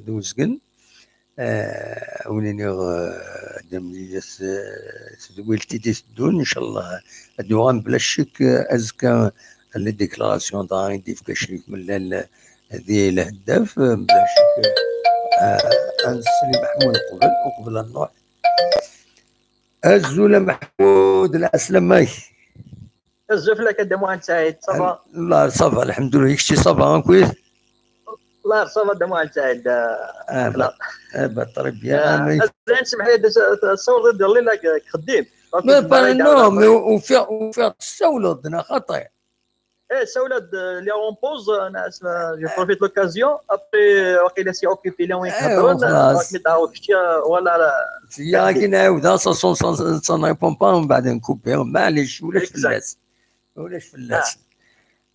S1: دوزقن وليني دم تدويل تيدي تدون ان شاء الله ادوغان بلا شك ازكى les déclarations تاع ديف شريف ملال هذه الهداف بلا شك انسلي محمود قبل وقبل النوع الزولة محمود العسلامة
S8: الزوف لك دموع سعيد ça va
S1: لا ça va الحمد لله يكشي ça va كويس
S8: لا ça va دموع سعيد
S1: لا très bien
S8: زين سمح لي الصور ديال لي خديم
S1: mais pas non mais وفي وفي السولو خطير.
S8: ايه سولاد اللي en pause انا je profite l'occasion après وقيلا c'est occupé لا وين
S1: كنهضروا
S8: راك تعاود شتي ولا
S1: يا كي نعاودها ça ne répond pas ومن بعد نكوبي معليش ولاش فلاس ولاش فلاس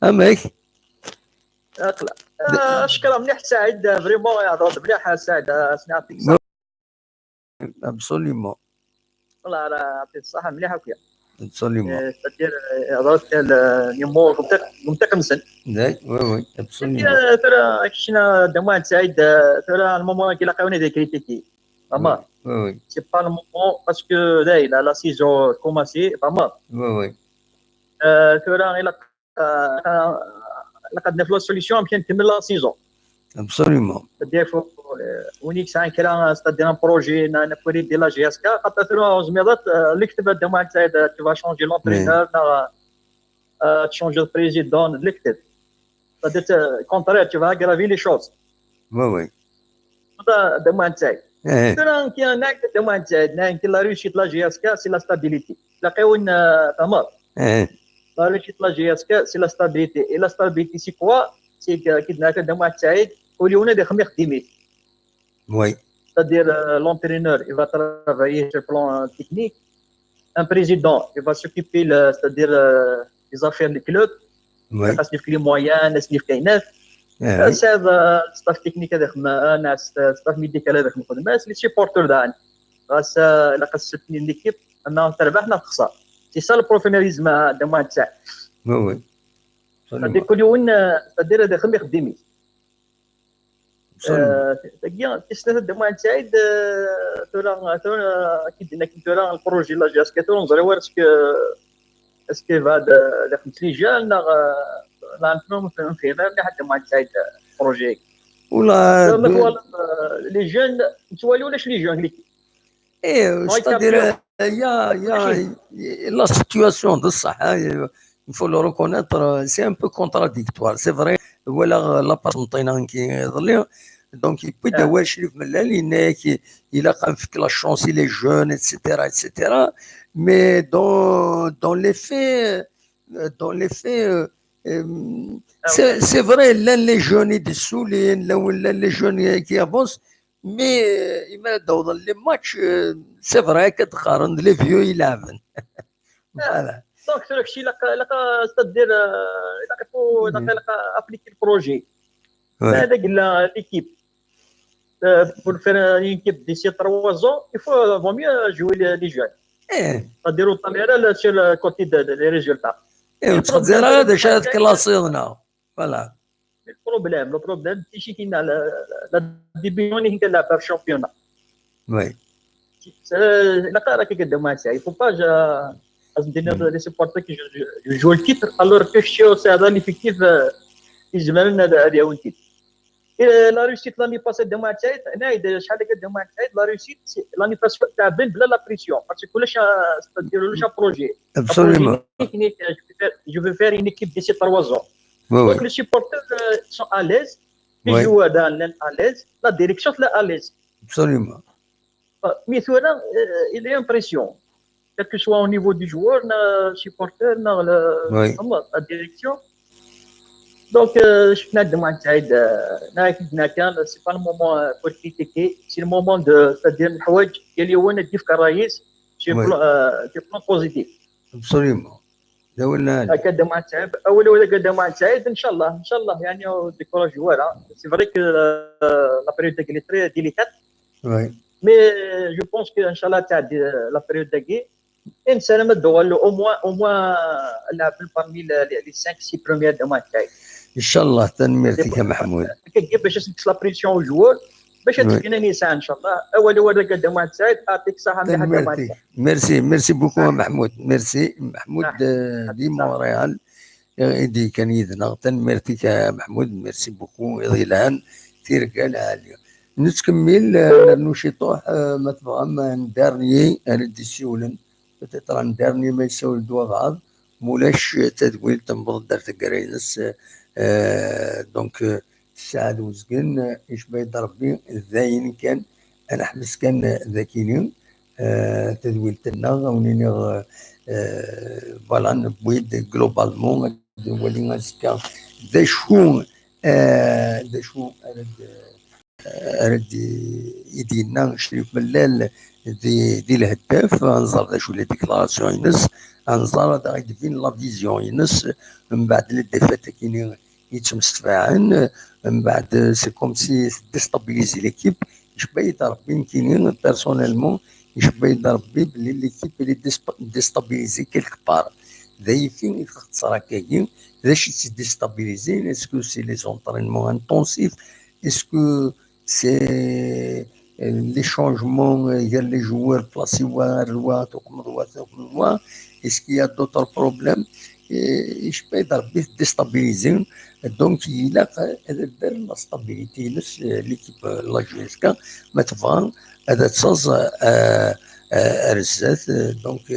S1: اماك
S8: اقلع. شكرا مليح سعيد vraiment هضرت مليح سعيد نعطيك الصحة
S1: absolument
S8: والله راه يعطيك الصحة مليح هكا
S1: absolument
S8: تدير هضرت les mots متقمسن
S1: oui oui absolument
S8: ترى كشنا دموع سعيد ترى ال moment كي لقاوني de critiquer فما
S1: oui
S8: c'est pas le moment parce que داي la saison commencée فما
S1: oui oui
S8: ترى الا لقد في la solution يمكن نكمل la saison
S1: absolument
S8: c'est-à-dire ونيك سان كلا c'est-à-dire un projet نبوري دي la JSK خاطر ثرو زميضات اللي كتب دموع سعيد tu vas changer l'entraîneur تشونجي ال président اللي كتب c'est-à-dire contraire tu vas aggraver les choses
S1: oui oui
S8: هذا دموع سعيد ترى كي ناك دموع سعيد ناك la réussite la JSK c'est la stabilité لقيون فهمت la réussite la JSK c'est la stabilité et la stabilité c'est quoi c'est كي ناك دموع سعيد وليونا دي خمي خديمي
S1: oui
S8: C'est-à-dire l'entraîneur, il va travailler sur le plan technique. Un président, il va s'occuper, c'est-à-dire des affaires du club.
S1: oui
S8: خاصني في les moyens, ناس اللي في كاينات. هذا staff technique هذاك ناس staff médical هذاك الخدمات les supporters دان غاس الا خاصتني l'équipe اما تربح نا تخسر c'est ça ال professionnalisme دموع تاع
S1: oui oui
S8: c'est-à-dire كل يوم c'est-à-dire هذا خمي خديمي تاكيا تسنى دموع سعيد تورا تورا كي درنا كي تورا ال projet la JSK تورا نزري est-ce que بعد لا خمس les jeunes لا لا نفهم فهم حتى مع سعيد projet
S1: ولا
S8: les jeunes نتوالي ولاش les jeunes
S1: ايه c'est-à-dire y a y a la situation de الصح il faut le reconnaître c'est un peu contradictoire c'est vrai ولا la part كي ظلي donc يبدا هو شريف ملال il a fait la chance il est jeune etc etc mais dans les faits c'est vrai là les jeunes يدسوا là les jeunes qui avancent mais إما dans les matchs c'est vrai كتقارن les vieux يلعبن voilà
S8: donc داكشي لا لا c'est-à-dire لا لا appliquer ال projet هذاك l'équipe pour faire une équipe d'ici 3 ans il faut vaut mieux jouer les jeunes
S1: ايه
S8: ديروا الطليره sur le côté les résultats
S1: ايه وتقدر هذا شاد كلاسينا voilà
S8: ال problème le problème تيشي كاين la début اللي كنلعب في ال championnat
S1: oui
S8: لا راه كيقدم مع il faut pas ندير les supporters qui jouent le titre alors que شتي c'est هذا l'effectif يجمع هذه هو ال titre la réussite l'année passée دموع سعيد هنا شحال قدام سعيد la réussite l'année passée تاع بن بلا la pression parce que كلش ديروا لش projet
S1: absolument
S8: je veux faire une équipe d'ici 3 ans donc les supporters sont à l'aise les joueurs dans à l'aise la direction لا à l'aise
S1: absolument
S8: mais ثورا il y a une pression quel que soit au niveau du joueur, na supporter, na la direction. Donc, شفنا دموع سعيد كنا كان c'est pas le moment pour critiquer c'est le moment de c'est-à-dire الحوايج اللي هو ندي في كرايس sur plan positif
S1: absolument هذا هو
S8: قدم مع سعيد اول ولا قدم مع سعيد ان شاء الله ان شاء الله يعني décourage voilà c'est vrai que la période تاعي très délicate
S1: oui
S8: mais je pense que ان شاء الله تعدي la période تاعي انسان ما دول au moins لعب parmi les 5 6 premiers دو ماتش تاعي
S1: ان شاء الله تنميرتك يا محمود
S8: كيف باش تنقص la pression aux joueurs باش تفكنا نيسان ان شاء الله اول ولا قدام واحد سعيد اعطيك الصحة مليحة
S1: merci merci beaucoup محمود ميرسي محمود de Montréal ايدي كان يدنا تنميرتك يا محمود merci beaucoup يضيلان تيركال عالية نتكمل نرنو شي طوح ما تبغى ما dernier انا ديسيولن peut-être un dernier ما يساوي دوا بعض مولاش تدويل تنبض دارت كرينس donc السعد وزقن ايش بيد ربي ذاين كان انا حبس كان ذاكيني تدويل تنا ونيني voilà نبويد globalement. ولي غاسكا ذا شو ذا شو أرد يدينا شريف ملال دي الهداف انظر ذا شو les déclarations ينس انظر هذا غيدفين la vision ينس من بعد les défaites كاينين يتمستفاعن من بعد c'est comme si déstabiliser l'équipe. يشبه ربي كاينين personnellement يشبه ربي بلي l'équipe اللي déstabilisée quelque part ذايفين يتخسر كاين ذا شي déstabilisée est-ce que c'est les entraînements intensifs, est-ce que c'est les changements ديال les joueurs بلاسي وا تقمضوا est-ce qu'il y a d'autres problèmes يشبه ربي déstabilisée. Donc إلا هذا دار la stabilité ينس l'équipe la JSK ما تبغى هذا تصاز رزات. donc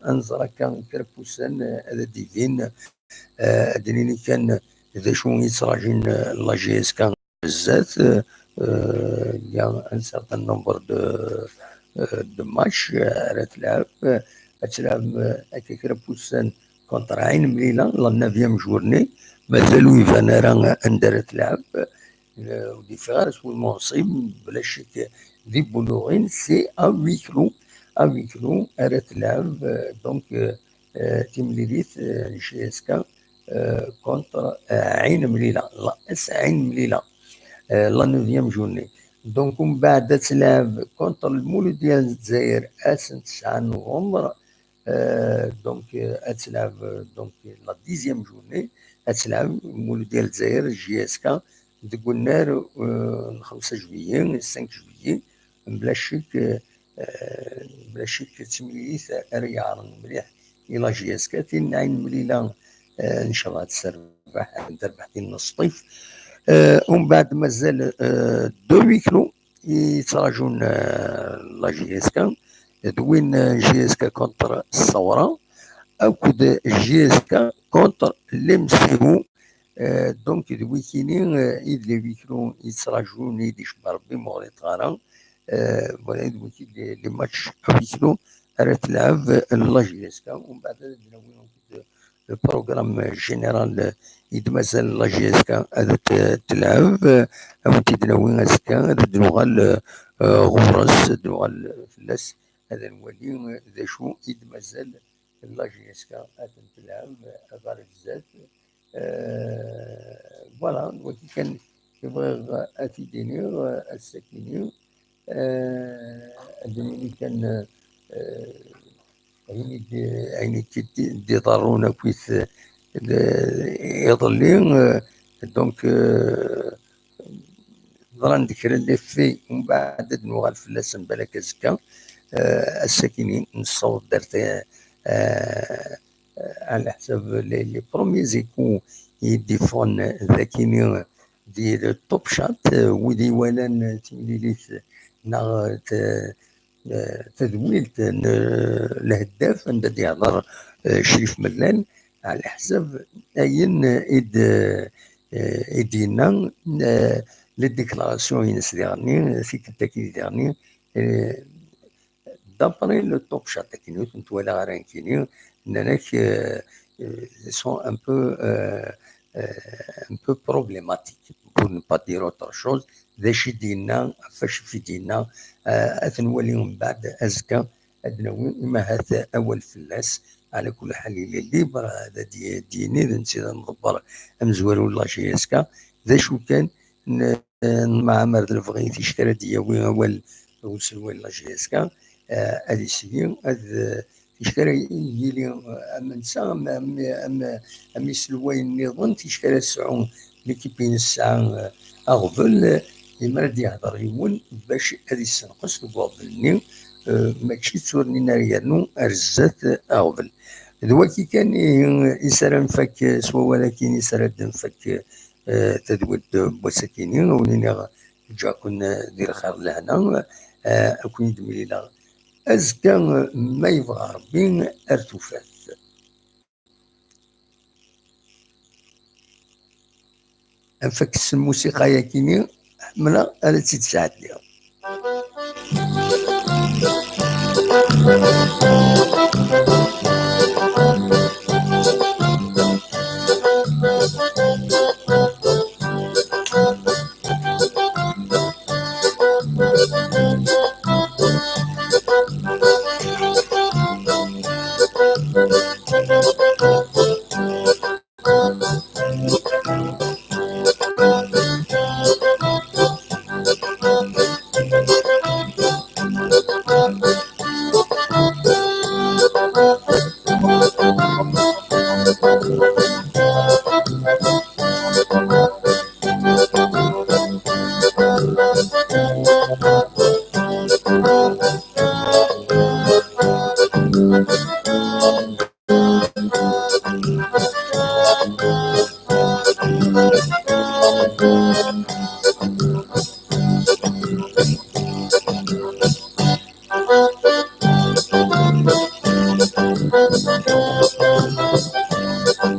S1: انظر كان كربوسان هذا ديفين ادنيني كان ذا شو يتراجين la JSK بزاف y a un certain nombre de matchs راه تلعب هكا كربوسان contre عين مليله la neuvième journée مازالو يبان راه اندر تلعب و différence والمنصب بلا شك دي بولوغين c'est à huis clos à huis clos راه تلعب. donc تيمليليت JSK contre عين مليله l'AS عين مليله la neuvième journée. donc ومن بعد تلعب contre المولودية الجزائر 9 نوفمبر. donc تلعب donc la dixième journée تلعب المولودية الجزائر JSK تقولنا 5 juillet 5 juillet بلا شك بلا شك تمليت ريال مليح الى JSK تين عين مليله ان شاء الله تربح تربح ديال الصيف. ومن بعد مازال deux huis clos يتراجون la JSK دوين JSK contre الثوره او JSK contre l'MCO. donc دوي كينين ايد les huis clos يتراجون يدي ربي مغري طارا voilà دوي les matchs huis clos راه تلعب la JSK. ومن بعد ال programme général يتمثل la JSK هذا تلعب او تدنوي اسكا هذا دنوغال غورس دنوغال فلاس هذا نولي ذا شو يتمثل la JSK هذا تلعب غير بزاف. voilà وكي كان يبغي اتيديني الساكنين اللي كان عيني دي ضرونا كويس يظلي. donc ضران ذكر les faits ومن بعد نوغال فلاس بالك زكا الساكنين نصوت درت على حساب les premiers échos يديفون ذاكيني ديال توب شات ودي ولا تمليليت نا تدويل الهداف عند يهضر شريف ملال على حسب اين ايد ايدينا les déclarations ينس ديالني في كتاكي ديالني d'après le Top Chat كيني كنت ولا غير كيني انك sont un peu problématiques pour ne pas dire autre chose. ذا شي ديالنا فاش في ديالنا اثنولي من بعد ازكى ادنوي ما هذا اول فلاس على كل حال اللي libre هذا ديني نسيت ندبر امزوار ولا JSK ذا شو كان مع مرد الفغي تيشترى دياوي اول وسلوي la JSK هذه السنين هذا تيشترى يلي اما نسا ام ام يسلوي النظام تيشترى السعون l'équipe الساعه اغفل يمرد يهضر يون باش هذه السنقص الغفلني ماشي تورني ناريانو رزات اغفل دوا كي كان يسرى نفك سوا ولكن يسرى نفك تدود بوساكيني ونيني جاكون دير خير لهنا اكون يدمي لا ازكى ما يبغى ربي ارتفات. انفك الموسيقى يا كيني ملا انا تساعد ليها.